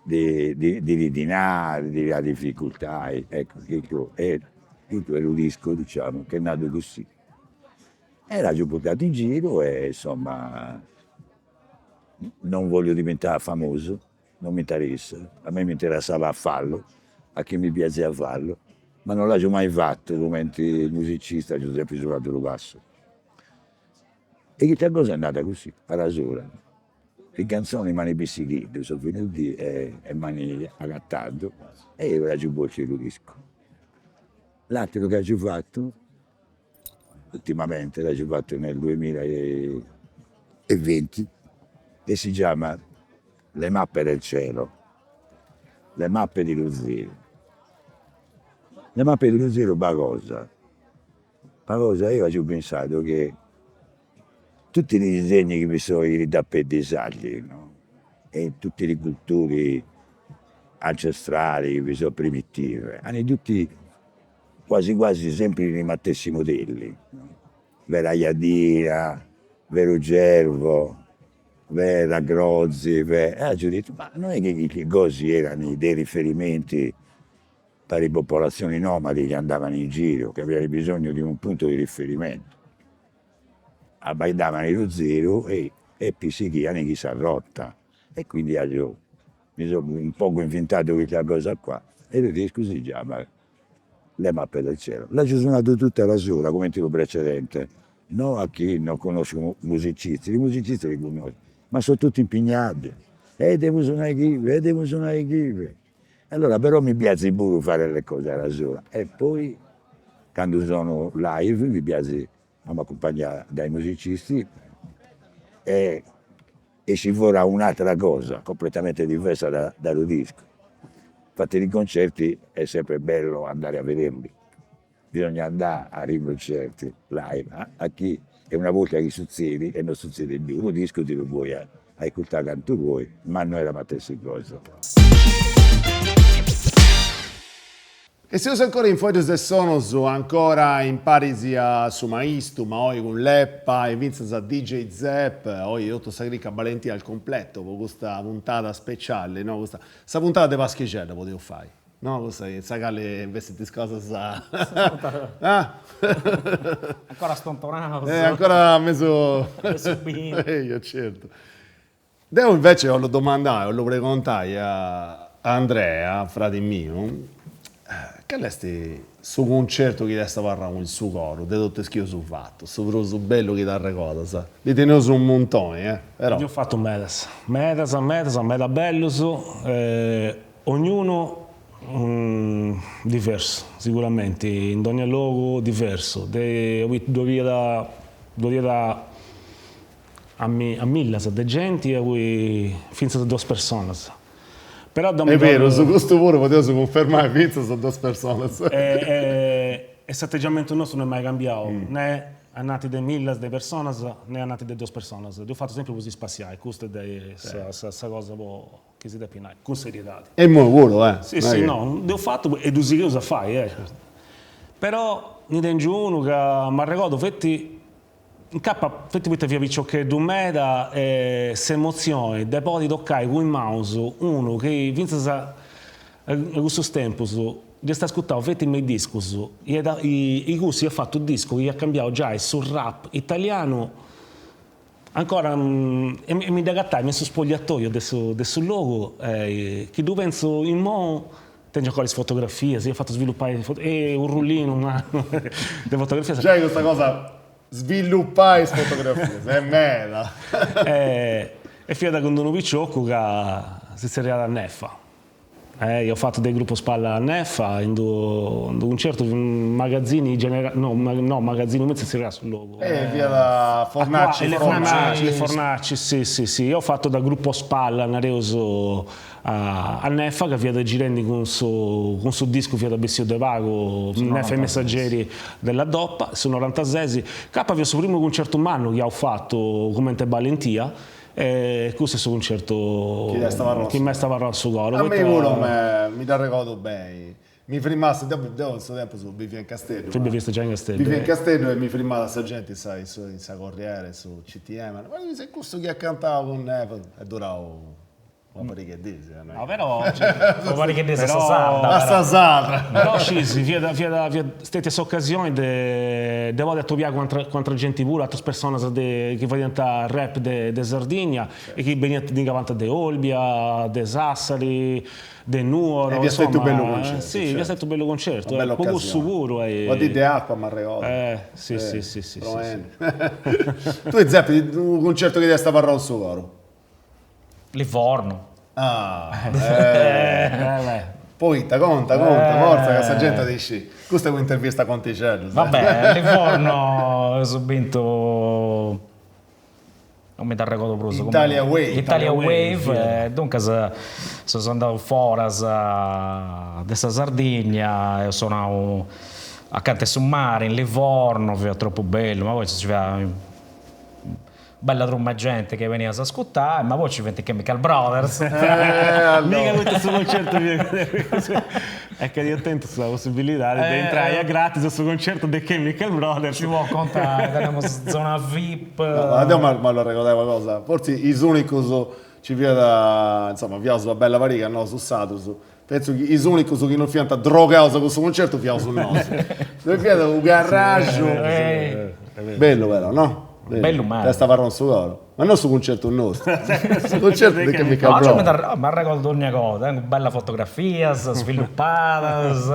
de de li dinari, de la difficultà, ecco custu est custu est unu discu diciamo ch'est nadu così. E l'aio portadu in giru e insomma non voglio diventare famosu, non mi interessa, a me mi interessava a fallu, a chi mi piaghiat fallu, ma non l'aio mai fatu cumenti musicista, aio sempri sonadu su bassu. E custa cosa est andada così, a sa sola. I canzoni m'ant pissighidu, so venuti e e m'ant agatadu e eo aio bociu su discu. L'atteru chi aio fatu ultimamente, l'aio fatu nel duemila e venti e si giamat Le mappe del cielo, le mappe di lu ziru. Le mappe di lu ziru b'at cosa, b'at cosa, eo aio pensadu chi tutti i disegni chi bi sono in i tappeti sardi no, e tutte le culture ancestrali chi bi sono primitive, an tutti quasi quasi sempre i matessi modelli, v'est la jadina, v'est lu cervo, v'est la crozi, v'est, e aio detto ma no est chi gosi erano dei riferimenti per le popolazioni nomadi chi andavano in giro, chi avian bisognu di un punto di riferimento, abbaidavan lu ziru e e pissighian cussa rotta e quindi aio mi so un poco inventadu custa cosa qua e su discu si giamat Le mappe del cielo. L'aio sonadu totu a sa sola comente lu precedente, no a chi non connosco musicisti, i musicisti li connosco, ma so tutti impignati, e devo sonare chive, e devo sonare chive Allora però mi piaxit puru fare le cose a sa sola e poi candu sono live mi piaxit a m'accumpagnai dai musicisti e essit fora un'atera cosa completamente diversa da da lu discu. Infatti i concerti è sempre bello andare a vederli, bisogna andare a i concerti live, a chi est una borta chi suzzedit e non suzzedit più, unu discu ti lu poi ascurtai cantu boi, ma no est sa matessi cosa. E seus ancora in Fueddus e Sonus, ancora in paris a su maistu, ma oi cun Leppa e fintzas a DJ Zep, oi totu sa crica balentia al completo po custa puntada speciali, no, custa, sa puntada de Paschixedda podeus fai. No, cussa in sa cali bessint is cosas ah Ancora stontonaus. Eh, ancora mesu Mesu binu. Eia, certu. Deu invece 'ollu domandai, 'ollu pregontai a Andrea, fradi miu, Cali est su cuncertu chi t'est abarrau in su coru de totu is chi eus fatu, su prus bellu chi t'arregodas? Ndi teneus unu muntoni, eh, però. Nd'eus fatu medas, medas, medas, meda bellus, ognunu diversu, siguramenti, in dogna logu diversu, de ddu fiat ddu fiat a a millas de genti e poi fintzas duas personas. Però Est berus, custu puru podeus cunfermai fintzas a duas personas. E s'ategiamentu nostru no est mai cambiau, ne ananti de millas de personas, ne ananti de duas personas. Dd'eus fatu sempri po si spassiai, custa est sa cosa po chi si depit nai, cun seriedadi. E immoi puru, eh. Sì, sì, no, dd'eus fatu e ddu sigheus a fai, eh. Però ndi tengiu unu ca m'arregodu feti Incapa feti poita fia piciocheddu meda e s'emotzioni de podi tocai cun is manus unu chi fintzas a cussus tempus dd'iast ascurtau feti me is discus i cussu iat fatu discu chi iat cambiau giai su rap italianu ancora e mi dd'agatai me in su spogliatoio de su de su logu chi ddu pentzu immou Tengiu ancora is fotografias, ia fatu svilupai e unu rullinu mannu de fotografias. Giai custa cosa svilupai is fotografias est meda. E fiat cun d'unu piciocu ca si zerriat Nefa. Ia fatu de gruppo spalla a Nefa in d'u cuncertu magazzini generali, no no magazzini cumenti si zerriat su logu? E fiat Fornaci. Le Fornaci, le Fornaci, si si si, ia fatu da gruppo spalla nareus A Nefa ca fiat girendi cun su cun su discu fiat bessiu de pagu Nefa e i messaggeri della Dopa, su norantasesi, capa fiat su primu cuncertu mannu chi iaus fatu cumenti Balentia e cussu est su cuncertu chi m'est abarrau in su coru. A mei puru mi dd'arregodu beni, mi frimmàt, deu in su tempus bivia in Casteddu, Tui biviast giai in Casteddu. Bivia in Casteddu e mi frimmàt sa genti in sa Corriere, in su CTM, ma est cussu chi at cantau cun Nefa, est durau Una pariga 'e dis, eh. No, però Una pariga 'e dis a sa sarda, A sa sarda. Però scisi, fiat fiat fiat stetia s'occasioni de de podi atobiai cun atra cun atra genti puru, atras personas de chi fadiant rap de de Sardigna e chi beniant ndi cabant de Olbia, de Sassari, de Nuoro, E fiat stetiu bellu concertu, Si, fiat stetiu bellu concertu, Una bella po cussu puru e Una dì de acua m'arregodu. Eh, si si si si. Tui Zeppi, unu cuncertu chi t'est abarrau in su coru? Livorno. Ah, eh. Poita, conta, conta, fortza, ca sa genti at a scì. Custa est un'intervista a contixeddus. Va bè, Livorno eus bintu, non mi dd'arregodu prus. Italia Wave. Italia Wave, e duncas seus andaus foras de sa Sardigna, eus sonau acanta 'e su mari in Livorno, fiat tropu bellu, ma poi nci fiat Bella truma 'e gente chi beniat a s'ascurtai, ma poi ci fiant i Chemical Brothers. Miga poita su concertu fiat E ca iat tentu sa possibilidadi de intrai a gratis a su concertu de Chemical Brothers. Ci po contai, tenemus zona vip. No, deu m'allu arregodai una cosa, fortzis is unicus ci fiat, insoma, fiaus una bella pariga nosu sardus, pentzu chi is unicus chi non fiant drogaus a cussu concertu fiaus nosu. Ddoi fiat unu carraxu. Bellu però, no? Bellu meda. T'est abarrau in su coru. Ma no su cuncertu nostru, su cuncertu de Chemical Brothers. M'arregordu dogna cosa, tengu bellas fotografias sviluppadas.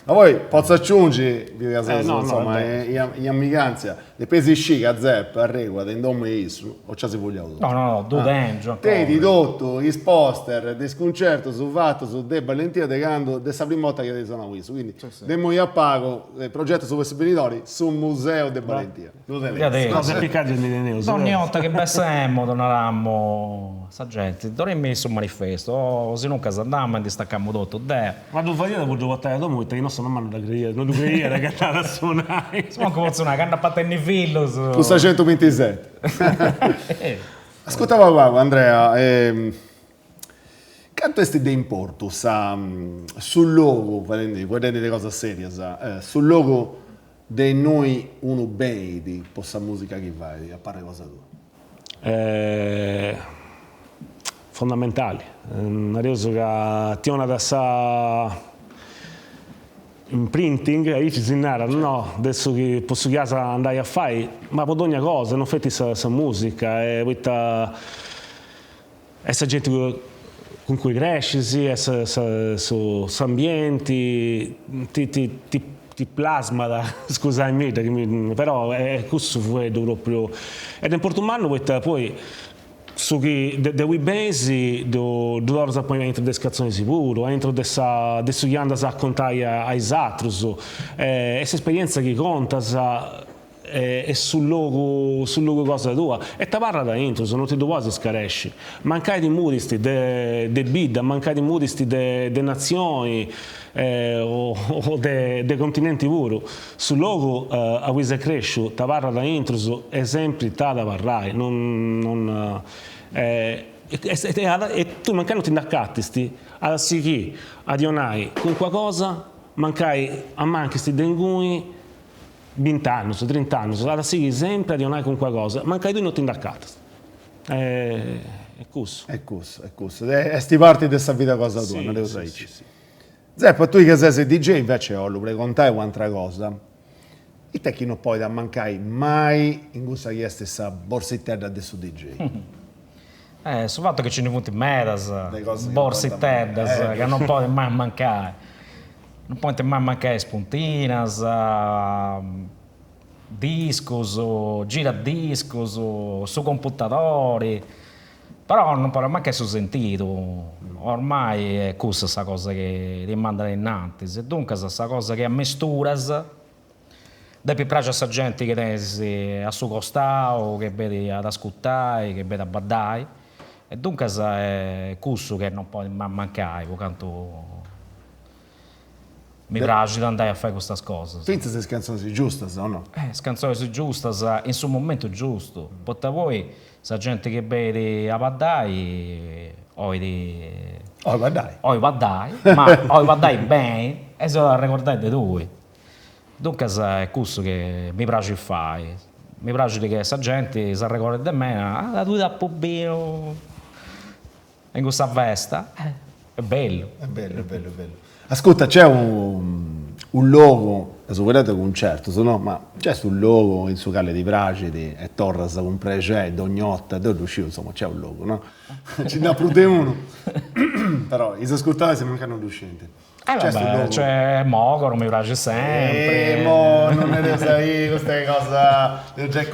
Ma poi potzu aciungi, biu ca seus insoma in amigantzia, depeis scì ca Zepp arreguat in domu 'e issu, o nci as fuliau totu? No, no, no, ddu tengiu ancora. Tenit totu is poster de is cuncertus fatus de Balentia de candu, de sa prima 'orta chi at sonau issu, quindi de immoi a pagu, progetu po su benidori, su museu de Balentia. Ddu teneus. Cosa 'e picai ndi teneus. Donni 'orta chi bessemu ddu naramu a sa genti, donemi su manifestu o sinuncas andamu e ndi stacamu totu de. Ma ddu fadiat po ddu portai a domu poita chi nossa mama no dda creiat, no ddu creiat chi andat a sonai. Mancu potzu nai, candu apu a tenni fillus. Cun sa centubintiseti. Ascurta pagu pagu Andrea, cantu est de importu sa su logu, fadendi fueddendi de cosas serias, su logu de innui unu benit po sa musica chi fait, a parri cosa tua? Fondamentali, nareus ca ti 'onat sa imprinting, aici si narat, no, de su chi po su chi as a andai a fai, ma po dogna cosa, non feti sa sa musica, poita est sa genti. cun cui crescis, est s'ambienti, ti ti ti plasmat, scusaimidda chi mi, però est cussu su fueddu propriu, est de importu mannu poita poi su chi de ui benis ddu ddu torras a ponni aintru de is catzonis puru, aintru de sa de su chi andas a contai a is atrus, est s'esperienza chi contas est su logu su logu cosa tua e t'abarrat aintru, non ti ddu podis scaresci, mancai ti mudist de de bidda, mancai ti mudist de de natzioni o de de continenti puru, Su logu a ui ses cresciu t'abarrat aintrus e sempri t'at a abarrai, non non e tui mancai non ti nd'acatist, at a sighì a ti 'onai calincuna cosa, mancai ammanchist de inguni bint'annus, trint'annus, at a sighì sempri a ti 'onai calincuna cosa, mancai tui non ti nd'acatas. Est cussu. Est cussu, est cussu. Est parti de sa vida cosa tua, nareus aici. Zeppo, tui chi ses DJ invece 'ollu pregontai u'antra cosa, ita est chi no podit ammancai mai in cussa chi est sa borsitedda de su DJ? Eh, su fatu chi nci ndi funt medas borsiteddas ca non podint mai mancai, non podint mai mancai ispuntinas, discus, giradiscus, su computadori Però non podit mancai su sentidu, ormai est cussa sa cosa chi ti mandat innantis e duncas sa cosa chi ammesturas depit praxi a sa genti chi tenis a su costau, chi benit a t'ascurtai, chi benit a baddai e duncas est cussu chi non podit mai mancai po cantu Mi praxit andai a fai custas cosas. Fintzas is cantzonis giustas, o no? Eh, is cantzonis giustas in su momentu giustu, poita poi sa genti chi benit a baddai 'olit. 'Olit baddai. 'Olit baddai, ma 'olit baddai beni e si 'olit arregordai de tui. Duncas est cussu chi mi praxit fai, mi praxit chi sa genti s'arregordet de mei, ah tui t'apu biu In cussa festa est bellu. Est bellu, est bellu, est bellu. Ascurta, nc'est unu logu, eus fueddau de cuncertus, no, ma nc'est unu logu in su cali ti praxit e torras cun prexeri dogna 'orta, deu ddu sciu, insoma, nc'est unu logu, no, nci nd'at prus de unu, però is ascurtadoris mancai non ddu scint. Eh vabbè, nc'est Mogoro, mi praxit sempri. Eh, mo non nareus aici custa cosa, deu giai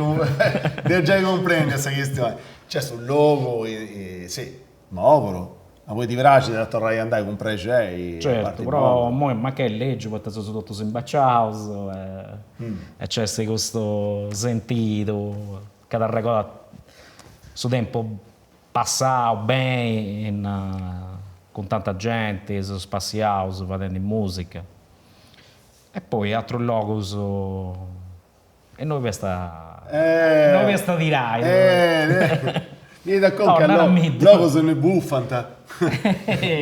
deu giai cumprendiu sa chistioni. Nc'est unu logu, si, Mogoro, ma poi ti praxit a torrai a andai cun prexeri. Certu, però immoi mancai est lègiu poita seus totus imbeciaus e nc'est custu sentidu ca t'arregordat su tempus Passau beni in cun tanta genti, seus spassiaus fadendi musica. E poi atrus logus innoi fiast innoi fiast a tirai. Mi 'enit a conca logus innui bufant,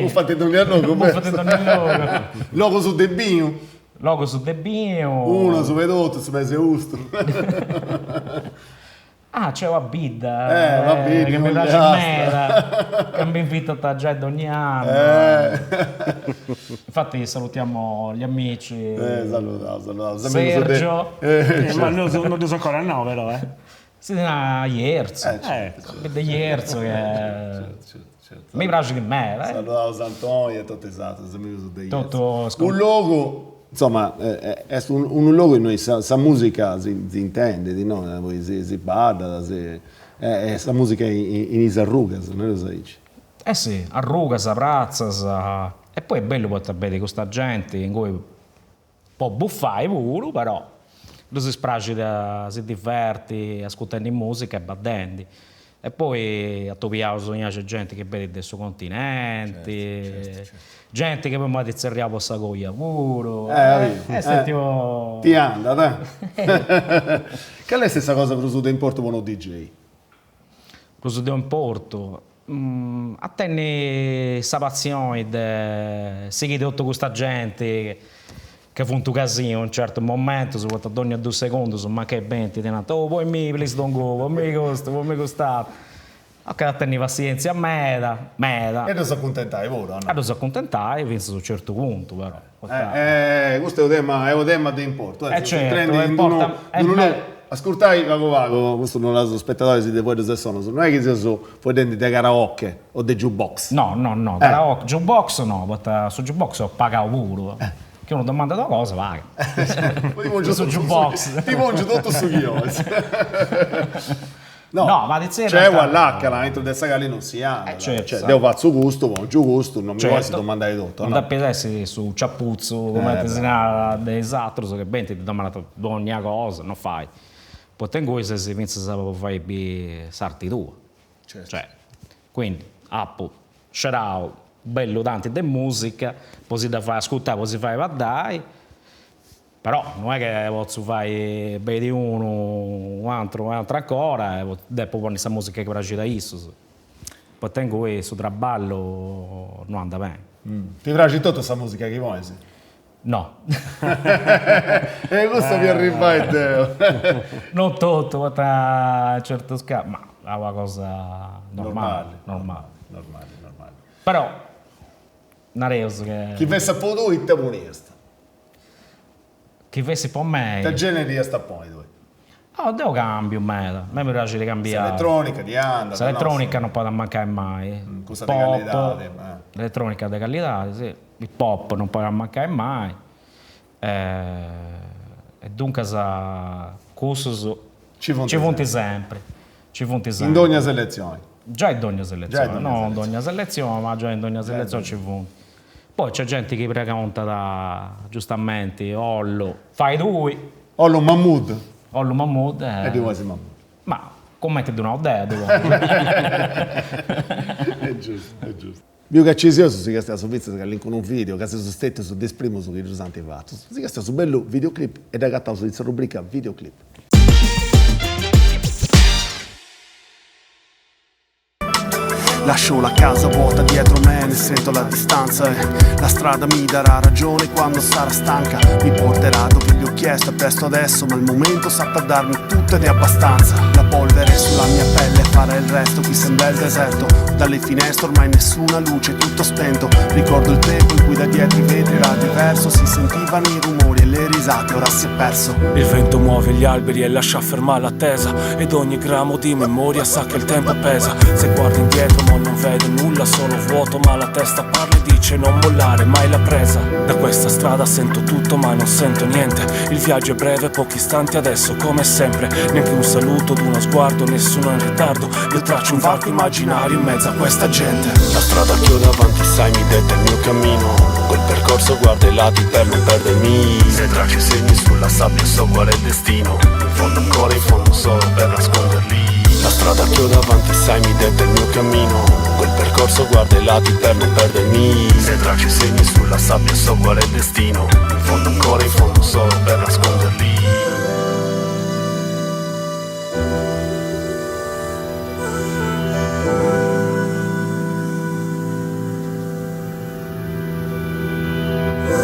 bufant in dogna logu. Bufant in dogna logu. Logus de binu. Logus de binu. Unu su 'e totu, su mesi 'e austu. Ah, nc'est una bidda eh, una bidda, chi mi praxit meda, ca mi invitat giai dogni annu. Eh. Infatti salutiamo gli amici. Eh, salutaus, salutaus. Sergio. Eh, ma non non dd'eus ancora nau però, eh. Si narat Jerzu. Eh, certo. Bidda 'e Jerzu che Certo, certo, certo. Mi praxit meda, eh. Salutaus Antonio e totu is atrus amigus de Jerzu. Totu Unu logu Insoma, est unu logu innui sa musica si intendit, no, poi si baddat, si est sa musica in is arrugas, nareus aici. Eh si, arrugas, pratzas, e poi est bellu poita benit custa genti ingui po bufai puru, però ddis praxit a si diverti ascurtendi musica e baddendi E poi atobiaus aici genti chi benit de su continenti, genti chi poi m'at tzerriau po sa coja puru, est stetiu Ti andat, eh! Cali est sa cosa prus de importu po unu DJ? Prus de importu? A tenni sa passioni de sighiri totu custa genti Ca funt u' casinu in certus momentus, poita dònnia dus segundus mancai benint ti nant, oh poi·mi Please Don't Go, poi·mi custu, poi·mi cust'aturu. Tocat a tenni passientzia meda, meda. E a ddus acuntentai puru, o no? A ddus acuntentai fintzas a u' certu puntu, però, poita. Custu est u' tema, est u' tema de importu, eh, certu, in d'unu logu. Ascurtai pagu pagu, custu no lassu spetadoris de Fueddus e Sonus, no est chi seus fueddendi de karaoke o de jukebox. No, no, no, karaoke, jukebox no, poita su jukebox eus pagau puru, chi unu domandat una cosa pagat. Su jukebox. Ti pongiu totu su chi 'olis. No, no, ma ti zerriant. Nc'est una lacana aintru de sa cali non si andat. Certu. Cioè, deu fatzu custu, pongiu custu, non mi podis domandai totu, no? Non depit essi su ciaputzu, cumenti si narat, de is atrus, chi benint e ti domandant dogna cosa, no fait. Poita ingui ses fintzas po fai biri s'arti tua. Certu. Cioè, quindi, apu scerau bellu tanti de musica po si dda fai ascurtai, po si fai baddai Però no est che potzu fai benit unu, u' atru, u' atru ancora e depu ponni sa musica chi praxit a issus, poita ingui su traballu no andat beni. Ti praxit totu sa musica chi ponis? No. E custu fia arribbai deu. Non totu, poita in certus casus, ma est una cosa normali, normali. Normali, normali. Però nareus che. Chi fessat po tui ita poniast? Chi fessit po mei. Ita generi iast a ponni tui? Oh, deu cambiu meda, a mei mi praxit de cambiai. S'elettronica ti andat? S'elettronica non podit mancai mai. Cussa de callidadi. Elettronica de callidadi, si. Hip hop non podit mancai mai. E duncas cussus ci funt sempri. Ci funt sempri. In dogna selezioni. Giai in dogna selezioni, no in dogna selezioni, ma giai in dogna selezioni ci funt. Poi nc'est genti chi pregontat, giustamenti, 'ollu, fai tui. 'Ollu Mahmood. 'Ollu Mahmood. E ddi ponis Mahmood. Ma cumenti ddu nau deu ddu pongiu. Est giustu, est giustu. Biu ca ci seus, si castiaus fintzas calincunu video, ca seus stetius de is primus chi ddus ant fatus. Si castiaus unu bellu videoclip e dd'agataus in sa rubrica videoclip. Lascio la casa vuota dietro me, ne sento la distanza e la strada mi darà ragione quando sarà stanca. Mi porterà dove gli ho chiesto, è presto adesso, ma il momento saprà darmi tutto ed è abbastanza. La polvere sulla mia pelle farà il resto, qui sembra il deserto. Dalle finestre ormai nessuna luce, tutto spento. Ricordo il tempo in cui da dietro i vetri era diverso, si sentivano i rumori e le risate, ora si è perso. Il vento muove gli alberi e lascia ferma l'attesa Ed ogni gramo di memoria sa che il tempo pesa Se guardo indietro mo non vedo nulla, solo vuoto Ma la testa parla e dice non mollare mai la presa Da questa strada sento tutto ma non sento niente Il viaggio è breve, pochi istanti adesso come sempre Neanche un saluto d'uno sguardo, nessuno è in ritardo Io traccio un varco immaginario in mezzo a questa gente La strada che ho davanti sai mi detta il mio cammino Lungo il percorso guardo i lati per non perdermi Se traccio i segni sulla sabbia so qual è il destino In fondo ancora in fondo solo per nasconderli La strada che ho davanti sai mi detta il mio cammino Lungo il percorso guardo i lati per non perdermi Se traccio i segni sulla sabbia so qual è il destino In fondo ancora in fondo solo per nasconderli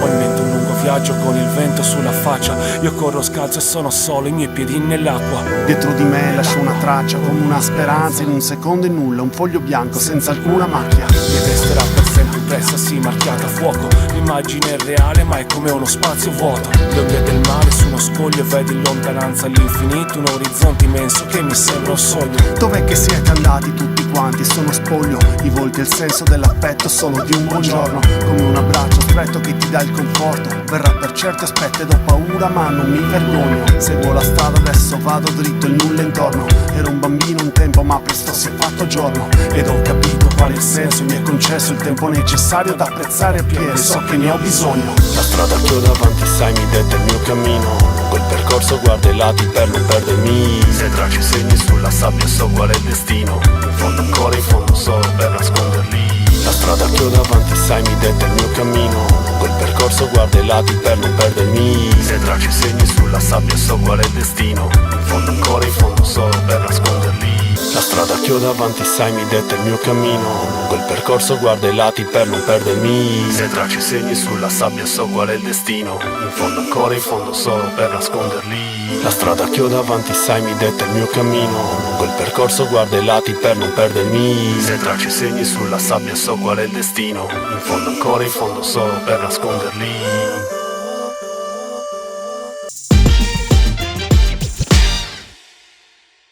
Ho in mente un lungo viaggio con il vento sulla faccia Io corro scalzo e sono solo i miei piedi nell'acqua Dietro di me lascio una traccia come una speranza in un secondo e nulla, un foglio bianco senza alcuna macchia. Mi resterà per sempre impressa, sì, marchiata a fuoco L'immagine è reale ma è come uno spazio vuoto Le onde del mare su uno scoglio e vedo in lontananza l'infinito Un orizzonte immenso che mi sembra un sogno Dov'è che siete andati tutti quanti? Sono spoglio, i volti e il senso dell'affetto solo di un buongiorno Come un abbraccio stretto che ti dà il conforto Verrà per certo aspetta ed ho paura ma non mi vergogno Seguo la strada adesso vado dritto il nulla intorno Ero un bambino un tempo ma presto si è fatto giorno Ed ho capito qual è il senso mi è concesso il tempo necessario da apprezzare appieno So che ne ho bisogno La strada che ho davanti sai mi detta il mio cammino Lungo il percorso guardo i lati per non perdermi Se traccio i segni sulla sabbia so qual è il destino In fondo ancora in fondo solo per nasconderli La strada che ho davanti sai mi detta il mio cammino Lungo il percorso guardo i lati per non perdermi Se traccio i segni sulla sabbia so qual è il destino In fondo ancora in fondo solo per nasconderli La strada che ho davanti sai mi detta il mio cammino Lungo il percorso guardo i lati per non perdermi Se traccio i segni sulla sabbia so qual è il destino In fondo ancora in fondo solo per nasconderli La strada che ho davanti sai mi detta il mio cammino Lungo il percorso guardo i lati per non perdermi Se traccio i segni sulla sabbia so qual è il destino In fondo ancora in fondo solo per nasconderli.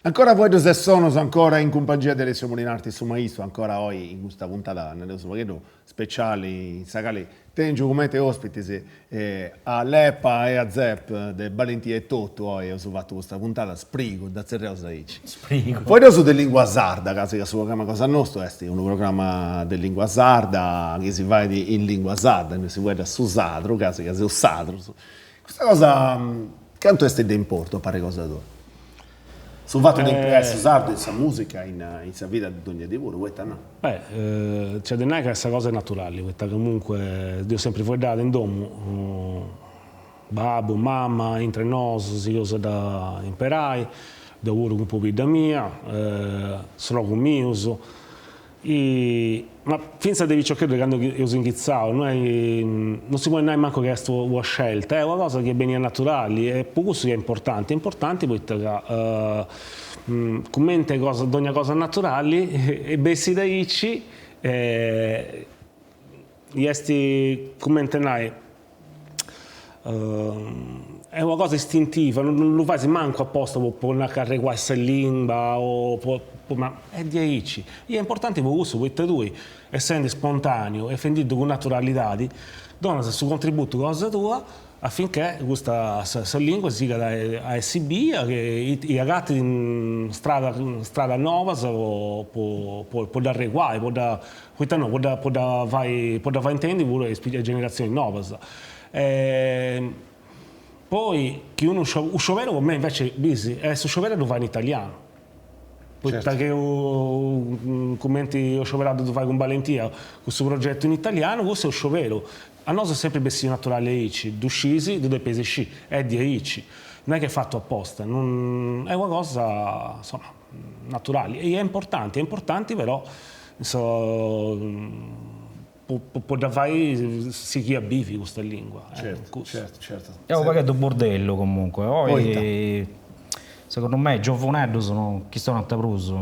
Ancora Fueddus e Sonus, ancora in cumpangia de Alessio Molinarti su maistu, ancora oi in custa puntada nareus unu pagheddu speciali in sa cali tengiu cumenti ospitis a Lepa e a Zep de Balentia etotu, oi eus fatu custa puntada sprigu, dda tzerriaus aici. Sprigu. Fueddaus de lingua sarda, casi ca su programma cosa nostu est unu programma de lingua sarda chi si fait in lingua sarda, innui si fueddat su sadru, casi ca seus sadrus. Custa cosa cantu est de importu a parri cosa tua? Su fatu de impreai su sardu in sa musica e in sa vida de dogna dì puru, poita no? Beh, nc'est de nai ca sa cosa est naturali, poita comunque dd'eus sempri fueddada in domu, babbu, mama, intre nosu sigheus a dda imperai, deu puru cun pobidda mia, srogus mius Ma fintzas de piciocheddu de candu eus inghitzau, no est, non si podit nai mancu chi est una scelta, est una cosa chi est benia naturali e po cussu chi est importanti, est importanti poita ca cumenti cosa dogna cosa naturali bessit aici e est cumenti nai Est una cosa istintiva, non ddu fais mancu aposta po nai ca arreguai sa limba o po ma est diaici. I est importanti po cussu, poita tui, essendi spontaneu e fendiddu cun naturalidadi, donas su contributu cosa tua affinché custa sa lingua sigat a essi bia e agatit strada stradas nobas po po dd'arreguai, po dda Poita no, po dda po dda fai po dda fai intendi puru a is generatzionis nobas. Poi chi unu u scioberu po mei invece, bis, est su scioberu ddu fai in italianu, poita chi cumenti eus scioberau de ddu fai cun Balentia cussu progetu in italianu, cussu est u scioberu. A nosu est sempri bessiu naturali aici, ddu scis, ddu depis scì, est diaici, no est chi est fatu aposta, non est una cosa, insoma naturali e est importanti, est importanti però po dda fai sighì a bivi custa lingua. Certu, certu, certu. Est unu pagheddu burdellu comunque, oi segundu mei is giovuneddus non chistionant prus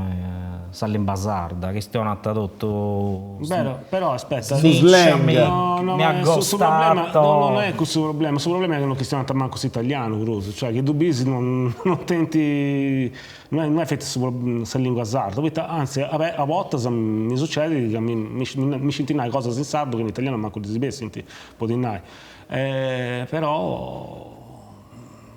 sa limba sarda, chistionant totu Però, però aspetta, su slang, no, no, mi ha su problema, no, non è cussu problema, su problema è che non chistionant mancu s'italianu prus, cioè chi ddu bisi non non tenint No est no est feti su sa lingua sarda, poita anzi a bortas mi sucedit ca mi mi scint nai cosas in sardu chi in italianu mancu ddis bessint, po ti nai. Però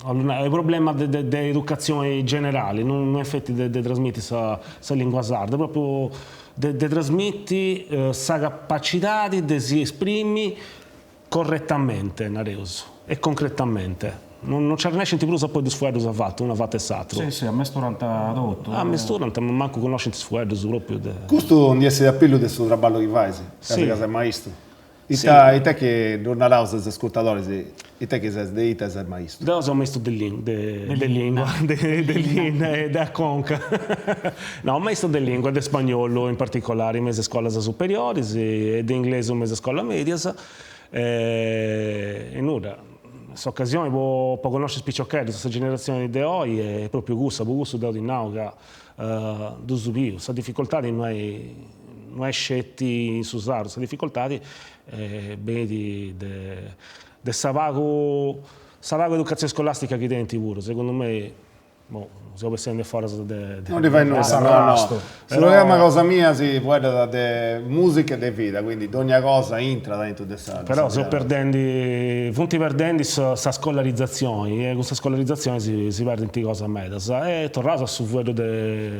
'ollu nai, est unu problema de de educatzioni generali, non est feti de de trasmiti sa sa lingua sarda, est propriu de de trasmiti sa capacidadi de si esprimi Correttamente, nareus, e concretamente. Non nci arrennescint prus a ponni dus fueddus a fatu, unu a fatu 'e s'atru. Si, si, ammesturant totu. Ammesturant, ma mancu connoscint is fueddus propriu de. Custu ndi essit a pillu de su traballu chi fais, casi ca ses maistu. Ita ita est chi ddus naraus a is ascurtadoris, ita est chi ses, de ita ses maistu? Deu seu maistu de de lingua, de linna e de a conca. No, maistu de lingua, de spagnolu in particolari me is iscolas superioris e de inglesu me is iscolas medias E nudda, s'ocasioni po po connosci is piciocheddus, sa generatzioni de oi est propriu cussa, po cussu deu ti nau ca ddus biu, sa dificoltadi no est no est sceti in su sardu, sa dificoltadi benit de de sa pagu sa pagu educatzioni scolastica chi tenint puru, segundu mei Boh, seu bessendi foras de. Non ndi fait nudda, no no. Su programma cosa mia si fueddat de musica e de vida, quindi dogna cosa intrat aintru de sa. Però seus perdendi, funt perdendi sa scolarizatzioni e cun sa scolarizatzioni si si perdint cosas medas. E torraus a su fueddu de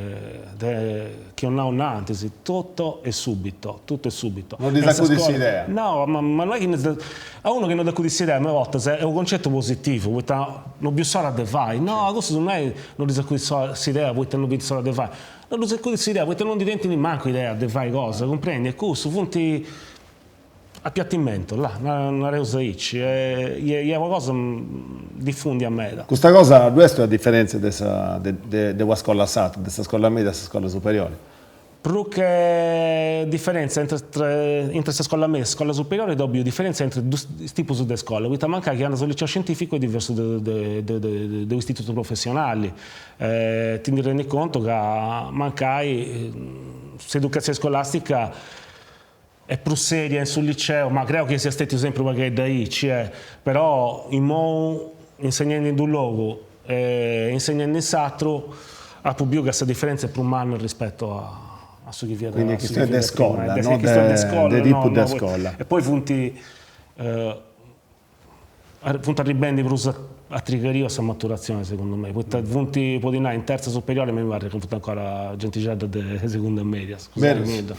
de chi eus nau innantis, tutto e subito, tutto e subito. Non ddis acudit s'idea. No, ma ma no est chi a unu chi non dd'acudit s'idea meda bortas est unu cuncettu positivu, poita no biu s'ora de fai, no cussu non est no ddis acudit s'idea poita no bint s'ora de fai, no ddis acudit s'idea poita non ndi tenint nimancu idea de fai cosa, cumprendi, e cussu funt appiattimento, là, nareus aici, e est una cosa difundia meda. Custa cosa ddu est una diferentzia de sa de de una scola a s'atra, de sa scola media a sa scola superiori? Prus che diferentzia intre intre sa scola media e sa scola superiori deu biu diferentzia intre dus tipus de scola, poita mancai chi andas a su liceu scientificu est diversu de de de de u'istitutu professionali, ti ndi rendis contu ca mancai s'educatzioni scolastica est prus seria in su liceu, ma creu chi siat stetiu sempri u' pagheddu aici, però immou insegnendi in d'unu logu e insegnendi in s'atru. Apu biu ca sa diferentzia est prus manna rispetto a su chi fiat Quindi est chistioni de scola, no de tipu de scola. E poi funt funt arribendi prus a trigariu a sa maturatzioni segundu mei, poita funt, podis nai, in terza superiori a mei mi parrit ca funt ancora gentixedda de segunda media, scusai-mi-ddu.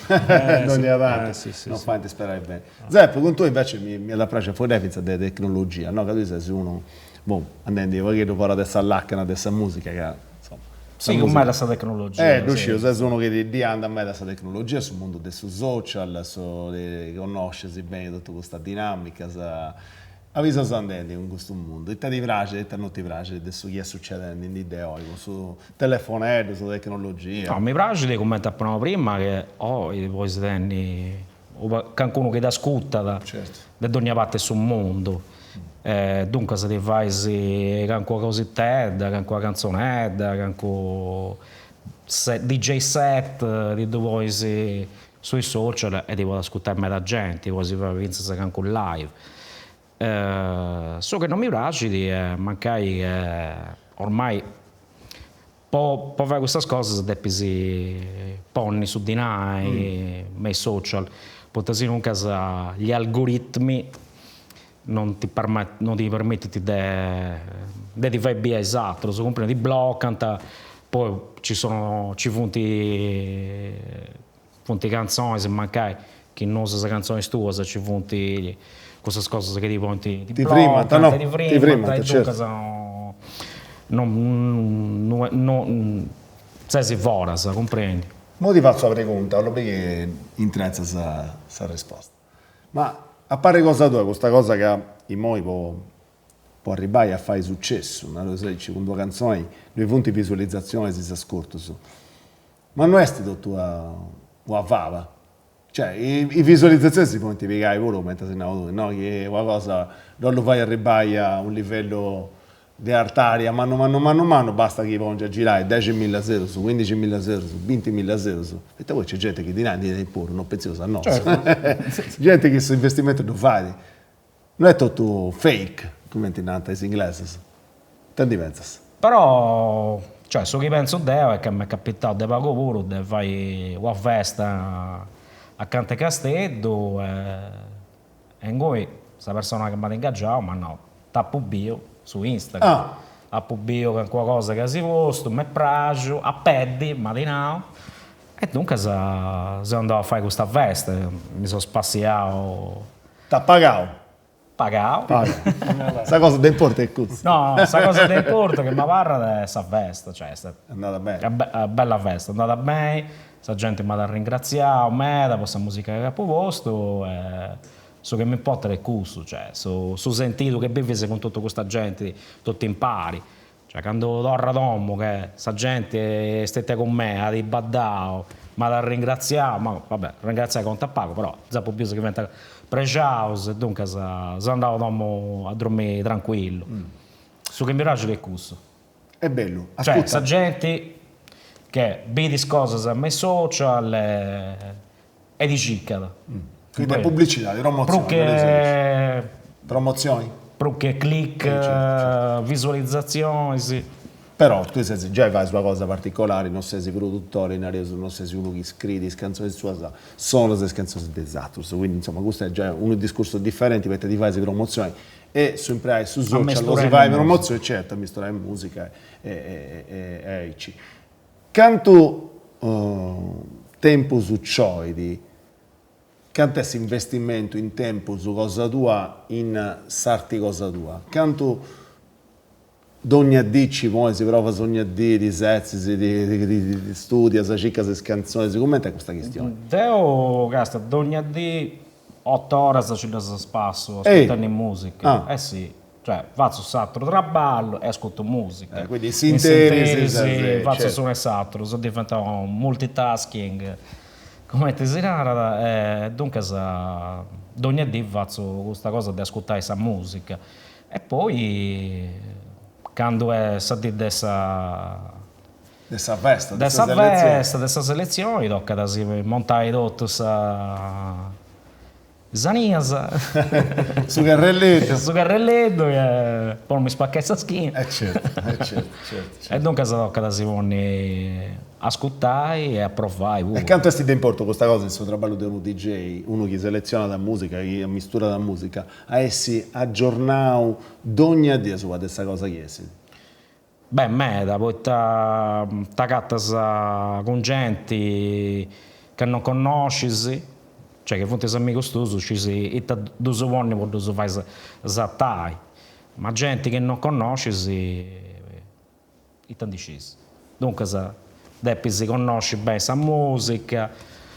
Dònnia tanti, non faint isperai beni. Zeppo, cun tui invece mi iat a praxi a fueddai fintzas de tecnologia, no, ca tui ses unu Boh, andendi u' pagheddu fora de sa lacana de sa musica ca, insoma. Sigu meda sa tecnologia. Eh, ddu sciu, ses unu chi ddi andat meda sa tecnologia, su mundu de su social, su connoscis beni totu custas dinamicas. Aundi seus andendi cun custu mundu? Ita ti praxit e ita no ti praxit de su chi est succedendi in dì de oi cun su telefoneddu, sa tecnologia? No, mi praxit cumenti apu nau prima che oi podis tenni Cancunu chi t'ascurtat de dogna parti 'e su mundu, duncas ti fais calincuna cositedda, calincuna cantzonedda, calincunu DJ set, ti ddu ponis su is social e ti podit ascurtai meda genti, podis fai fintzas calincunu live. Su chi non mi praxit est mancai ormai Po po fai custas cosas depis ponni su dinai me is social, poita sinuncas gli algoritmi non ti non ti permitint de de ti fai biri a is aterus, cumprendi, ti blocant, poi ci sono ci funt funt cantzonis mancai chi no usas cantzonis tuas ci funt cussas cosas chi ti ponint ti frimant no ti frimant e duncas no no ses foras cumprendi. Imoi ti fatzu una pregunta, 'ollu biri chi intretzas sa risposta. Ma a parri cosa tua custa cosa ca imoi po po arribbai a fai sucessu, nareus aici, cun d'una cantzoni ddoi funt visualizatzionis is ascurtus, Ma no est totu una faba, cioè is visualizatzionis si podint pigai puru cumenti as nau tui, no, chi una cosa dd'ollu fai arribbai a un livellu de artaria mannu mannu mannu mannu, basta chi pongia a girai deximilla eurus, cuindiximilla eurus, bintimilla eurus, poita poi nc'est genti chi dinai ndi tenit puru, no pentzeus a nosu, genti chi s'investimentu ddu fait, no est totu fake, cumenti nant is inglesus. Ita ndi pentzas? Però, cioè, su chi pentzu deu est ca m'est capitau de pagu puru de fai una festa acanta 'e Casteddu e ingui sa persona chi m'at ingaggiau m'at nau, t'apu biu su Instagram, apu biu calincuna cosa chi as postu, m'est praxiu, a peddi, m'at nau, e duncas seu andau a fai custa festa, mi seu spassiau. T'at pagau? Pagau. Sa cosa de importu est custa. No, sa cosa de importu chi m'abarrat est sa festa, cioè est andada beni. Una bella festa, andada beni, sa genti m'at arringratziau meda po sa musica chi apu postu e su chi m'importat est cussu, cioè su su sentidu chi bivis cun totu custa genti totu impari Cioè candu torru a domu che sa genti est stetia cun mei, at baddau, m'at arringratziau, ma va bè, arringratziai contat pagu, però già apu biu chi fiant prexaus e duncas seu andau a domu a dromiri trancuillu. Su chi mi praxit est cussu. Est bellu. Cioè sa genti che bit is cosas me is social e ti circat. Quindi è pubblicidadi, promotzioni. Prus che Promotzioni? Prus che click, visualizatzionis. Però tui ses giai fais una cosa particolari, no ses produttori, nareus, no ses unu chi scriit is cantzonis suas, sonas is cantzonis de is atrus, quindi insoma custu est giai unu discursu differenti poita ti fais promotzioni e su impreai su social po si fai promotzioni, certu, ammisturai musica e e aici. Cantu tempus nc'oit Cantu est s'investimentu in tempus cosa tua in s'arti cosa tua? Cantu dogna dì ci ponis, provas ogna dì, ti setzis, ti studias, circas is cantzonis, cumenti est custa chistioni? Deu, casta, dogna dì ot'oras ci ddas passu ascurtendi musica, eh si, cioè fatzu s'aturu traballu e ascurtu musica. Quindi in s'interis fatzu s'unu e s'aturu, seu diventau multitasking Cumenti si narat, e duncas dogna dì fatzu custa cosa de ascurtai sa musica e poi candu est sa dì de sa De sa festa, de sa festa, de sa selezioni, tocat a si montai totu sa. Is anias. Su carrelleddu. Su carrelleddu po non mi spaccai sa schina. E certu, e certu, certu, certu. E duncas tocat a si ponni a ascurtai e a provai puru. E cantu est de importu custa cosa in su traballu de unu DJ, unu chi seletzionat musica, chi ammisturat musica, a essi agiornau dogna dì asuba de sa cosa chi essit? Beh, meda, poita t'agatas cun genti ca non connoscis, cioè chi funt is amigus tuus scis ita ddus ponni po ddus fai sartai, ma genti chi non connoscis ita ndi scis. Duncas depis connosci beni sa musica,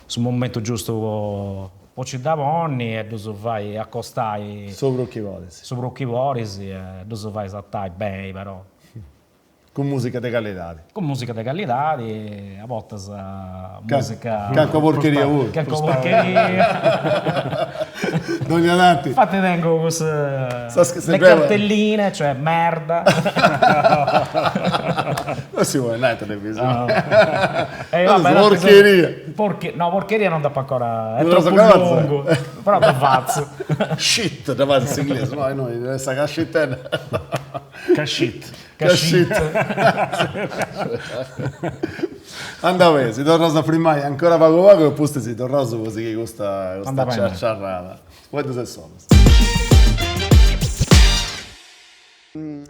su momentu giustu po po nci dda ponni e ddus fai acostai. Su prus chi podis. Su prus chi podis e ddus fai sartai beni però. Cun musica de callidadi. Cun musica de callidadi e a bortas musica. Calincuna porcheria puru. Calincuna porcheria. Dogna tanti. Infatti tengu cussas le cartelline, cioè merda. Non si podit nai in televisioni. Eh, vabbè, porcheria. Porche, no, porcheria non dd'apo ancora, è troppo longu, però dda fatzu. Shit, dda fatzu in s'inglesu, no, innoi, sa cascitedda. Cashit. Cashit. Anda bene, si torraus a frimai ancora pagu pagu e pustis si torraus po sighiri custa custa ciarciarrada. Fueddus e sonus.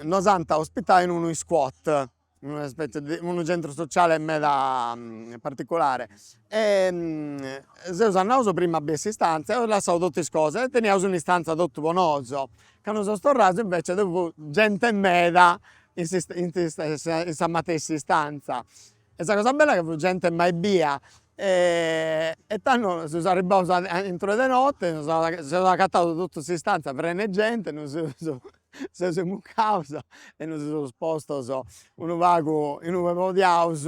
Nos ant a ospitai in unu squat, una specie de unu centru sociale meda particolare e seus andaus prima a biri s'istanza e eus lassau totu is cosas e teniaus un'istanza totu po nosu, candu seus torraus invece ddoi fut gente meda in in sa matessi istanza e sa cosa bella ca fut gente mai bia e tando seus arribbaus aintru de notte, seus agataus totu s'istanza prena 'e gente, nos seus seus imbucaus e nos seus postos unu pagu inube podiaus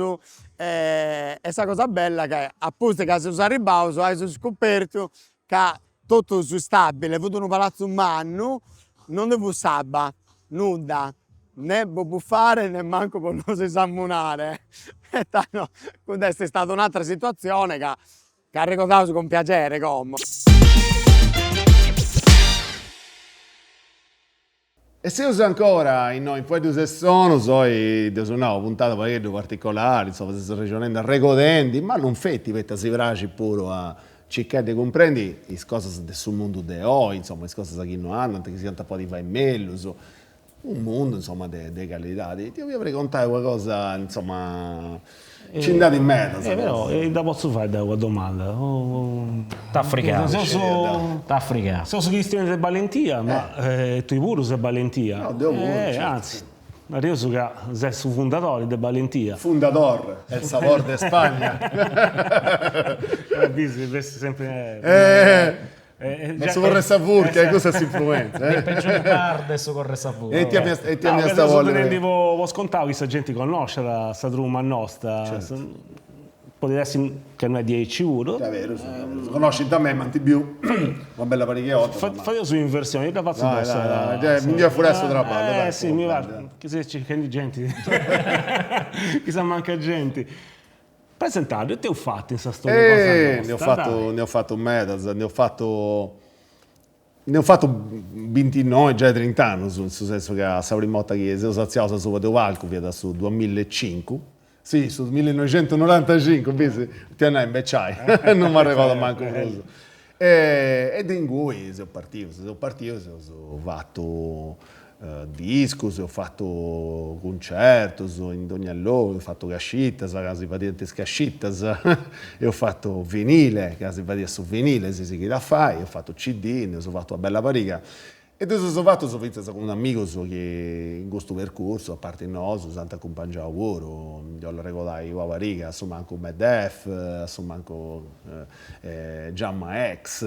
e sa cosa bella ca a pustis ca seus arribbaus ais scopertu ca totu su stabile fut unu palazzu mannu, non ddi fut s'abba, nudda, ne po buffare ne mancu po nos samunare e tando cudda est istada un'atera situazione ca ca arregodaus cun piagere como. E seus ancora innoi in Fueddus e Sonus, oi dd'eus nau, puntada u' pagheddu particolari, insoma, seus arrexonendi, arregodendi, ma non feti, poita si praxit puru a circai de cumprendi is cosas de su mundu de oi, insoma, is cosas chi no andant, chi si iant a podi fai mellus, unu mundu, insoma, de de calidadi. Ti 'olia pregontai una cosa, insoma, nci nd'at in medas. Eh però dda potzu fai deu una domanda? T'at frigau. T'at frigau. Seus chistionendi de balentia, ma tui puru ses balentia. No, deu puru, certu. Anzi, nareus ca ses su fundadori de Balentia. Fundador, el sabor de Spagna. Bisi, bessit sempri Ma su corr'e sa furca, e custa est s'influenza. De peggior parte su corr'e sa furca. E ita m'iast a bolli. Seu tenendi po scontau chi sa genti connosciat sa truma nosta. Podit essi ca no est diaici puru. Est berus, est berus. Connoscint a mei, m'ant biu una bella pariga 'e 'ortas. Fadeus un'inversioni, dda fatzu deu sa. Mi ndi afurai su traballu, dai. Eh si, mi parit chi seis circhendi genti, chi s'ammancat genti. Presentaddu, ite eus fatu in sa storia cosa nostra? Nd'eus fatu, nd'eus fatu medas, nd'eus fatu, nd'eus fatu bintinoi, giai trint'annus, in su sensu ca sa prima 'orta chi seus artziaus asuba de u' palcu fiat su duamilla e cincu, si, su millinoixentunorantacincu, bisi, ti a nai imbeciai, non m'arregodu mancu prus. E de ingui seus partius, seus partius, eus fatu discus, eus fatu cuncertus in dogna logu, eus fatu cascitas, ca si fadiant is cascitas, eus fatu vinile, ca si fadiat su vinile, si sighit a fai, eus fatu CD, nd'eus fatu una bella pariga E ddus eus fatus fintzas cun amigus chi in custu percursu, a parti nosu, s'ant acumpangiau puru, ndi 'ollu arregodai una pariga, a su mancu Medef, a su mancu Giamma X,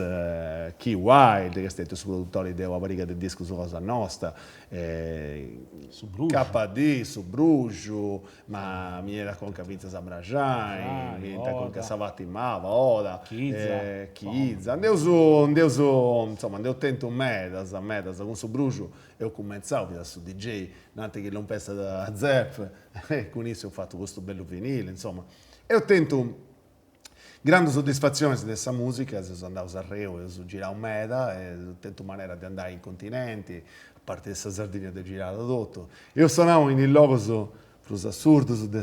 Key Wild, chi est stetiu su produtori de una pariga de discus cosa nosta, KD, su Bruxu, Ma mi 'enit a conca fintzas a Braxai, mi 'enit a conca sa Fatimava, Oda, Chiza, nd'eus, nd'eus, insoma, nd'eus tentu medas, medas, cun su Bruxu eus cumentzau, fiat su DJ, innanti chi lompessat Zep, e cun issu eus fatu custu bellu vinile, insoma, eus tentu. Grandu soddisfatzionis de sa musica, seus andaus arreu, eus girau meda, eus tentu manera de andai in continenti, a parti de sa Sardigna dd'eus girada totu. Eus sonau in is logus prus assurdos de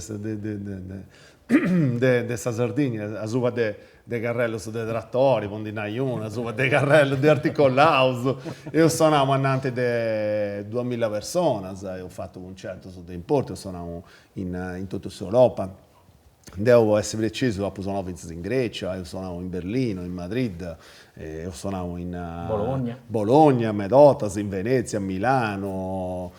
de sa Sardigna, asuba de de carrellus de tratori, po ndi nai una, asuba de carrellus de articolaus, eus sonau ananti de duamilla personas, eus fatu cuncertus de importu, eus sonau in in totu s'Europa. Deu po essi precisu apu sonau fintzas in Grecia, eus sonau in Berlino, in Madrid, eus sonau in Bologna, Bologna meda 'ortas, in Venezia, Milano,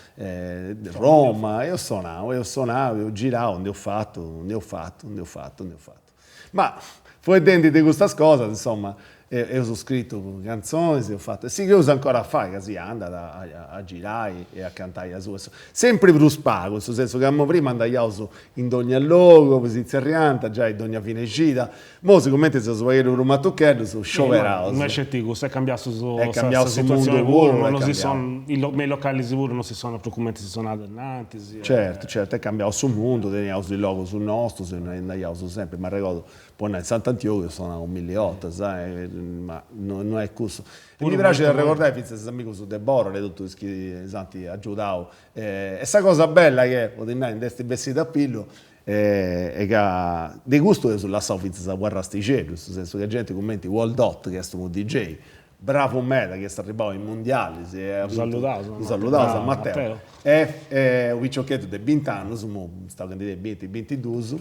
Roma, eus sonau, eus sonau, eus girau, nd'eus fatu, nd'eus fatu, nd'eus fatu, nd'eus fatu. Ma fueddendi de custas cosas, insoma, eus scritu cantzonis, eus fatu, e sigheus ancora a fai, ca si andat a girai e a cantai asuba, sempri prus pagu, in su sensu ca prima andaiaus in dogna logu, si tzerriant giai dogna fine cida, Mo sigumenti seus u' pagheddu prus matucheddus, scioberaus. No est sceti cussu, est cambiau su Est cambiau sa su mundu situatzioni puru, puru, est no si cambiau. son me is localis puru no si sonat prus cumenti si sonat innantis. Certu, certu, est cambiau su mundu, teniaus is logus nostus e andaiaus sempri, m'arregodu, po nai, in Sant'Antiogu eus sonau milli 'ortas, ma no no est cussu. E mi praxit arregordai fintzas is amigus de Bòrore, totu is chi s'ant agiudau. E sa cosa bella che, po ti nai, nd'est bessida a pillu E ca de custu eus lassau fintzas u' arrastixeddu, in su sensu ca genti cumenti Waldot, chi est unu DJ bravu meda, chi est arribbau a is mundialis e at bintu, ddu saludaus a Matteo, est u' piciocheddu de bint'annus, imui stau chi ndi tenit binti, bintidus,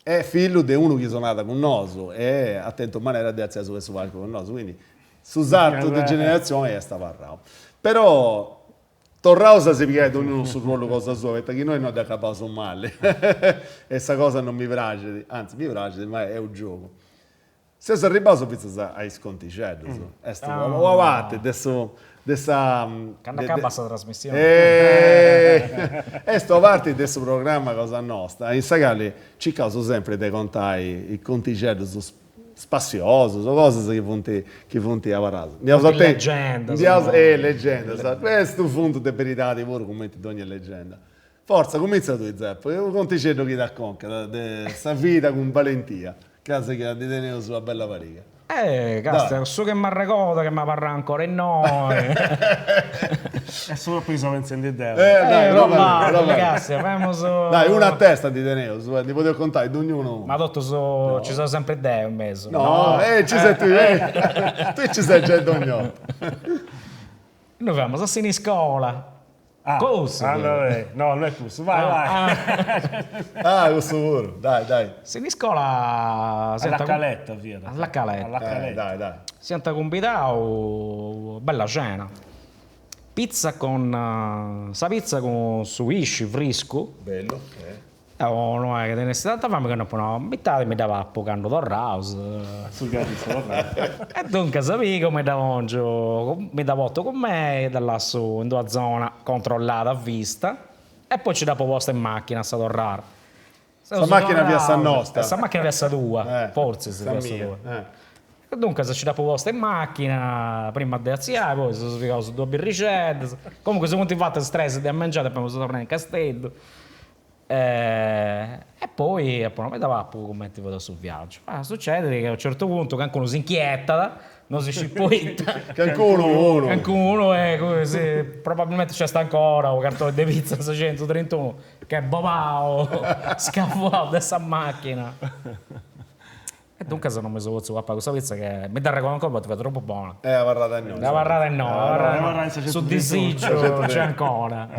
est fillu de unu chi sonat cun nosu e at tentu manera de artziai asuba 'e su palcu cun nosu, quindi su sartu de generatzioni est abarrau. Però Torraus a si pigai dognunu su ruolu cosa sua, poita chi innoi no dd'acabaus mali e sa cosa non mi praxit, anzi mi praxit ma est u' giogu. Seus arribbaus fintzas a is contixeddus, est una parti de su de sa Candu acabat sa trasmissioni. Est una parti de su programma cosa nosta in sa cali circaus sempri de contai contixeddus spassiosus o cosas chi funt chi funt abarradas. Nd'iaus a tenni. Legendas. Nd'iaus eh legendas. Est unu fundu de beridadi puru cumenti dogna legenda. Fortza, cumintza tui Zeppo, unu contixeddu chi t'aconcat de sa vida cun balentia, casi ca ndi teneus una bella pariga. Eh, castia, su chi m'arregodu, chi m'abarrat ancora innoi. Est su propriu chi seu pentzendi deu. Eh, dai, prova, prova. Castia, femus. Dai, una a testa ndi teneus, ndi podeus contai dognunu. Ma totus, ci seu sempri deu in mesu. No, eh, ci ses tui, eh. Tui ci ses giai dogna 'orta. Noi femus a Siniscola. Cussu. Ah, no, no est cussu, vai, vai. Ah, cussu puru, dai, dai. Siniscola. A La Caletta fiat. A La Caletta. A La Caletta. Dai, dai. S'iant cumbidau, bella cena. Pizza con, sa pizza cun su pisci friscu. Bellu, eh. Deu no est chi tenessi tanta fami ca apu nau, mitadi mi dda papu candu torraus. Su viaggiu est torrau. E duncas pigu mi dda pongio, mi dda portu cun mei, dda lassu in d'una zona controllada a vista e poi nci dd'apu posta in macchina a sa torrada. Sa macchina fiat sa nosta. Sa macchina fiat sa tua, fortzis fiat sa tua. E duncas nci dd'apu posta in macchina, prima de artziai, poi seus pigaus duas birrixeddas, comunque si funt fatas tres de a mengianu e poi seus torraus in Casteddu E poi apu nau, mi dda papu cumenti fait a su viaggiu. Ma sucedit chi a unu certu puntu cancunu s'inchietat, no si scit poita. Cancunu unu. Cancunu e probabilmenti nc'est ancora u' cartoni de pizza 631 ch'est bobau, scavuau de sa macchina. E duncas non mi seu potziu papai cussa pizza che mi dd'arregodu ancora poita fiat tropu bona. E abarrat innoi. Abarrat innoi, abarrat innoi. Su disigiu nc'est ancora.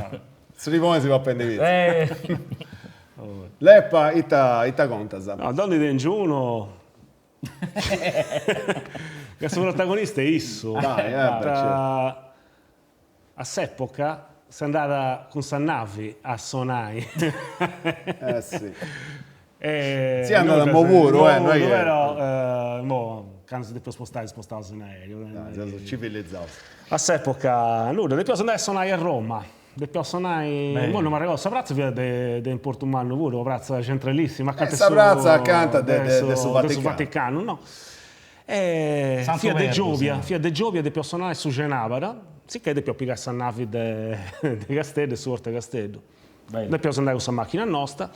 Su limoni si papendi pizza. Leppa, ita ita contas? No, deu ndi tengiu unu ca su protagonista est issu. Dai, eh beh certu. A s'epoca s'andat cun sa navi a sonai. Eh si. Si andat imoi puru, eh, no est chi. Però imoi candu si depiaus spostai si spostaus in aereu. Dai, seus civilizaus. A s'epoca nudda, depiaus andai a sonai a Roma, depiaus sonai, imoi non m'arregodu, sa pratza fiat de importu mannu puru, una pratza centralissima, acanta 'e su Sa pratza acanta de su de su Vaticanu, no E fiat de giobia, fiat de giobia, depiaus sonai su cenabara, sicchè depiaus pigai sa navi de de Casteddu, de su portu 'e Casteddu. Depiaus andai cun sa macchina nosta.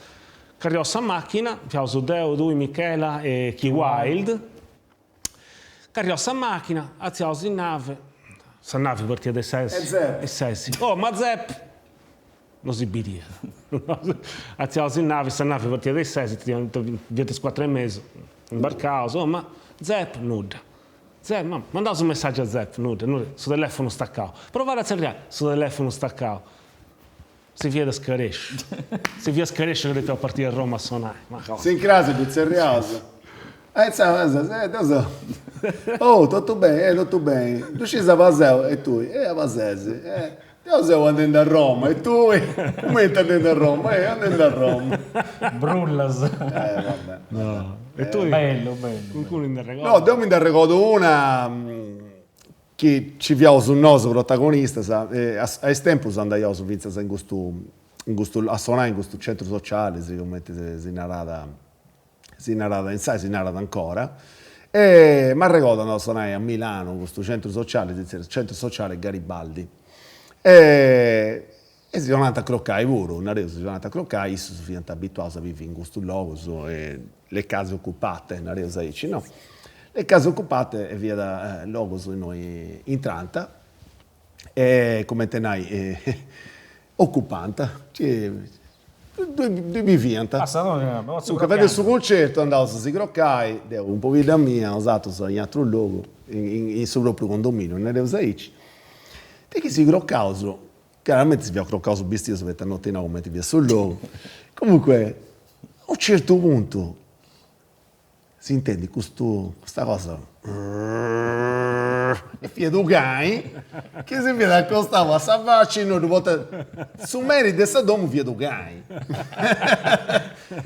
Carriaus sa macchina, fiaus deu, tui, Michela e Chi Wild, carriaus sa macchina, artziaus in nave, sa navi partiat a is ses, a is ses, oh ma Zep no si bidiat, artziaus in navi, sa navi partiat a is ses, fiant is cuatru e mesu, imbarcaus, oh ma Zep nudda, Zep, ma mandaus unu messaggiu a Zep, nudda, nudda, su telefunu stacau, provai a tzerriai, su telefunu stacau Si fiat scaresciu. Si fiat scaresciu ca depiaus partiri a Roma a sonai. Ma cosa. S'incrasi ddu tzerriaus. E intzandus, eh, deu seu. Oh, totu beni, eh, totu beni. Ddu scis aba seu? E tui, eh, aba ses? Eh, deu seu andendi a Roma, e tui? Cumenti andendi a Roma? Eh, andendi a Roma. Brullas. Eh, vabbè. No. E tui? Bellu, bellu. Calincunu ti nd'arregodas? No, deu mi nd'arregodu una chi nci fiaus nosu protagonistas e a is tempus andaiaus fintzas in custu in custu a sonai in custu centru sociali cumenti si narat si narat insaras si narat ancora e m'arregodu andaus a sonai a Milanu in custu centru sociali si zerriat centru sociale Garibaldi e e si donant a crocai puru, nareus si donant a crocai, issus fiant abituaus a bivi in custus logus e le case occupate, nareus aici, no. Le case occupate fiat logus innoi intrant e cumenti nai occupant, ddoi biviant. Duncas fadeus su cuncertu andaus a si crocai, deu cun pobidda mia, 'osatrus in ateru logu, in su propriu condominiu, nareus aici, de chi si crocaus Chiaramenti si fiaus crocaus bistius poita no ti nau cumenti fiat su logu. Comunque a u' certu puntu s'intendit custu custa cosa e fiat u' cani chi si fiat acostau a sa faci innoi ddu portat su meri de sa domu fiat u' cani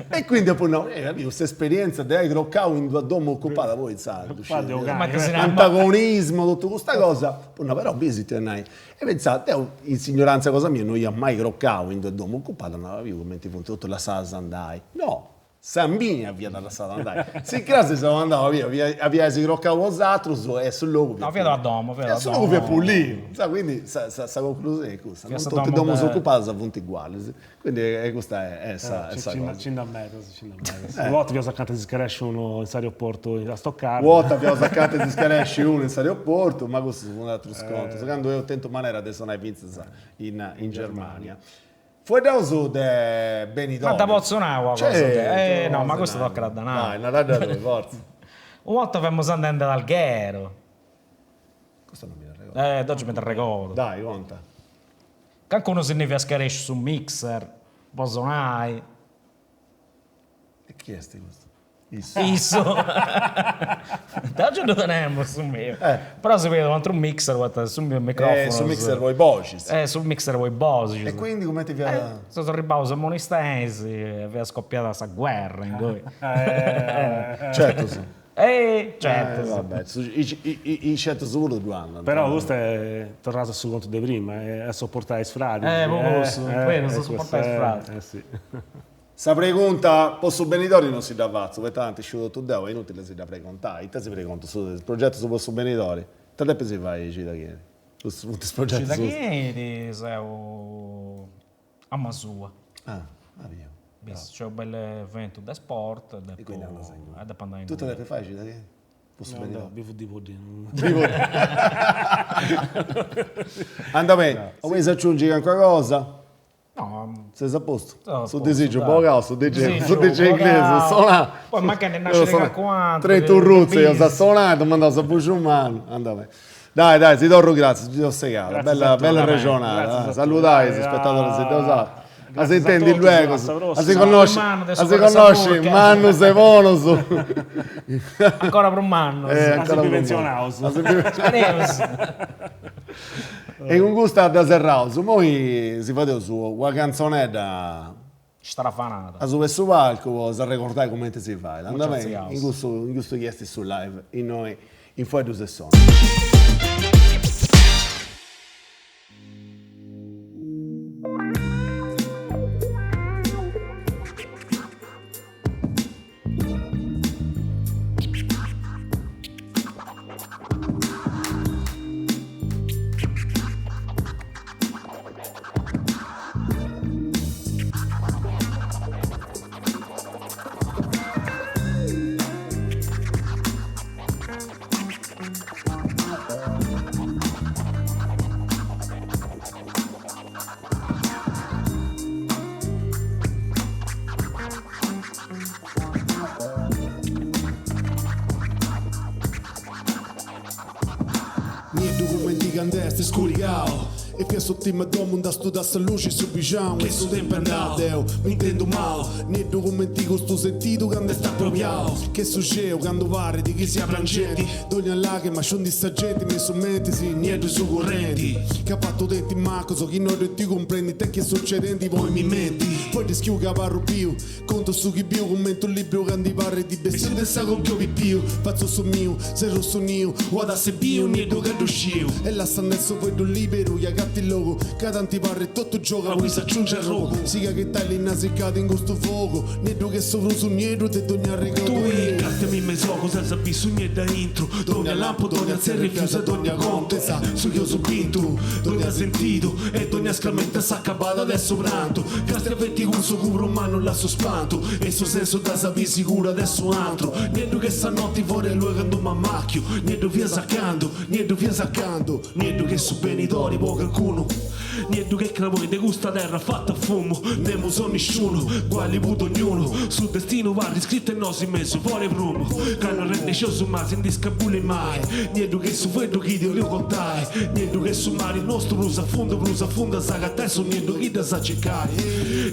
E quindi apu nau, eh custa esperienza de ai crocau in d'una domu ocupada poi intzandus, antagonismo, totu custa cosa, apu nau, però bisi ita nai E pentzà, deu in s'ignoranza cosa mia no ia mai crocau in d'una domu ocupada, no biu cumenti funt totus lassadas andai. No, sa mia fiat lassada andai. S'incras seu andau a biri, aviais crocau bosatrus e su logu fiat. No, fiat una domu, fiat una domu. Su logu fiat puliu. Quindi sa sa conclusioni est cussa, non totu is domus ocupadas funt ugualis. Quindi custa est sa cosa. Nci nd'at medas, nci nd'at medas. Una 'orta fiaus acanta de si scaresci unu in s'aeroportu a Stoccarda. Una 'orta fiaus acanta de si scaresci unu in s'aeroportu, ma custus funt aterus contus, candu eus tentu manera de sonai fintzas in Germania. Fueddaus de benidori. Ma dda potzu nai una cosa deu? Eh no, ma custu tocat a dda nai. Dai, naradda tui, fortza. Una 'orta femus andendi ad Alghero. Custa non mi dd'arregodu. Eh, deu mi dd'arregodu. Dai, conta. Cancunu si ndi fiat scaresciu su mixer po sonai. E chi est custu? Issu. Issu. Deu già ddu tenemus su miu. Però si pediat un'atru mixer poita su miu microfonu. Su mixer po is boxis. Su mixer po is boxis. E quindi cumenti fiat? Seus arribbaus a Monistensi e fiat scoppiada sa guerra ingui. Certus. Eh, certus. Eh, vabbè, i certus puru ddu andant. Però custu est, torraus a su contu de prima, a sopportai is fradis. Eh, po cussu, berus, a sopportai is fradis. Eh si. Sa pregunta po su benidori non si dda fatzu, poita tanti sciu totu deu, est inutili a si dda pregontai. Ita si pregontu, su progetus po su benidori? Ita depis fai cida chi 'enit? Custus funt is progetus. Cida chi 'enit seu a Masua. Ah, ah biu. Bis, nc'est unu bellu eventu de sport e depu e depu andai inguni. Tui ita depis fai cida chi 'enit? Po su benidori. No, bivu ddi Anda beni, 'olis aciungi calincuna cosa? No. Ses a postu? Su disigiu bogau, su DJ, su DJ inglesu, sona. Poi mancai ndi nascit calincunu aturu. Tretu rutzu, eus a sonai, domandaus a boxi umana, anda beni. Dai, dai, si torru gratzias, nci seus segaus, bella bella arrexonada, saludai is spetadoris de 'osatrus, a si intendi luegus, a si connosci, a si connosci mannus e bonus. Ancora prus mannus. A si biventzionaus. Spereus. E cun custa dda serraus, imoi si fadeus una cantzonedda Stravanada. Asuba 'e su palcu po s'arregordai cumenti si fait, anda beni, in cussu in custu chi est su live innoi in Fueddus e Sonus. Cand'est scurigau E fiat su tim'a domu nd'astudat sa luxi su bixau Che su tempu andau Deu m'intendu mau Nieddu cumenti custu sentidu cand'est apropiau Che su ceu candu parrit chi sia prangendi Dogna lagrima sciundit sa genti me in su mentris Nieddu su currenti Ca fatu denti macus chi no ddu ti cumprendi It'est chi est succedendi poi mi menti Poi dd'ischiu ca abarru biu Contu su chi biu cumenti unu libru ca ndi parrit bessiu de sa conca 'e u' pipiu Fatzu su miu, serru su niu, o at a essi biu nieddu ca ddu sciu. E lassandi su fueddu liberu chi agatit logu ca tanti parrit totu giogu a ui s'aciungi arrogu. Siga a ghetai linna sicada in custu fogu nieddu che su prus nieddu de dogna arregodu. Tui càstiami me is ogus as a bì su nieddu aintru, dogna lampu, dogna tzerriu finas a dogna contesa, su chi eus bintu, dogna sentidu e dogna scramenta s'acabada de su prantu. Càstia feti cun s'ogu prus mannu lassu spantu e su sensu dd'as a bì sigura de su antru. Nieddu che sa noti fora 'e luna candu m'amàchiu, nieddu finas a candu, nieddu finas a candu, nieddu che su benidori po cancunu, nieddu che craboi de custa terra fata a fumu, nemus o nisciunu, guali po dognunu, su destinu parrit scritu e nosu in mesu fora 'e prumu, ca no arrennesceus ma si ndi scabulli mai, nieddu che su fueddu chi ti 'oliu contai, nieddu che su mari nostru prus a fundu prus a fundu as agatai su nieddu chi dd'as a circai,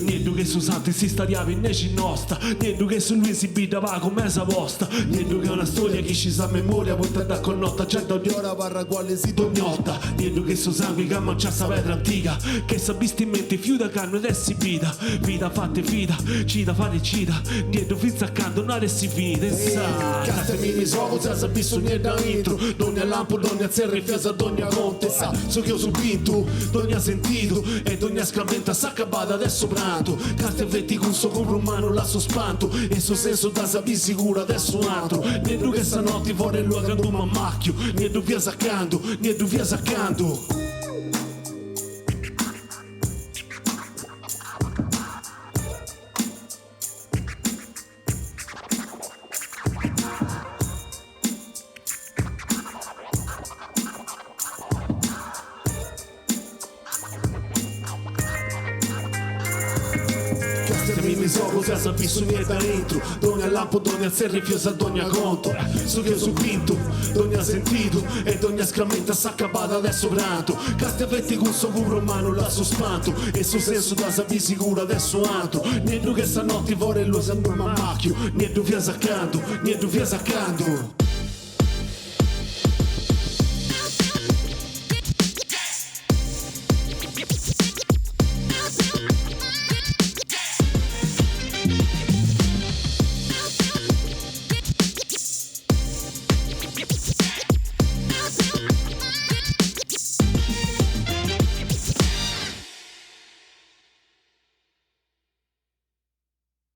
nieddu che su santu in s'istadiabi nexi nosta, nieddu che su luni si bit pagu mesa posta, nieddu che una storia chi scis a memoria poita dd'at connota giai dogni ora parra guali si dogni 'orta, nieddu che su sangui ca manciat sa pedra antiga, che sa bistimenti fiuda ca no at essi bida, vida fata 'e vida, cida fata 'e cida, nieddu fintzas a candu no at essi finida, e sa. Càstiami in is ogus as a bì su nieddu aintru, dogna lampu, dogna tzerriu finas a dogna contesa, su chi eus bintu, dogna sentidu e dogna scramenta s'acabada de su prantu, càstia feti cun s'ogu prus mannu lassu spantu e su sensu dd'as a bì sigura de su antru, nieddu che sa noti fora 'e luna candu m'amàchiu, nieddu finas a candu, nieddu finas a candu. Càstiami in is ogus as a bì su nieddu aintru, dogna lampu, dogna tzerriu finas a dogna contu, su chi eus bintu, dogna sentidu e dogna scramenta s'acabada de su prantu. Càstia feti cun s'ogu prus mannu lassu spantu e su sensu dd'as a bì sigura de su antru, nieddu che sa noti fora 'e luna candu m'amàchiu, nieddu finas a candu, nieddu finas a candu.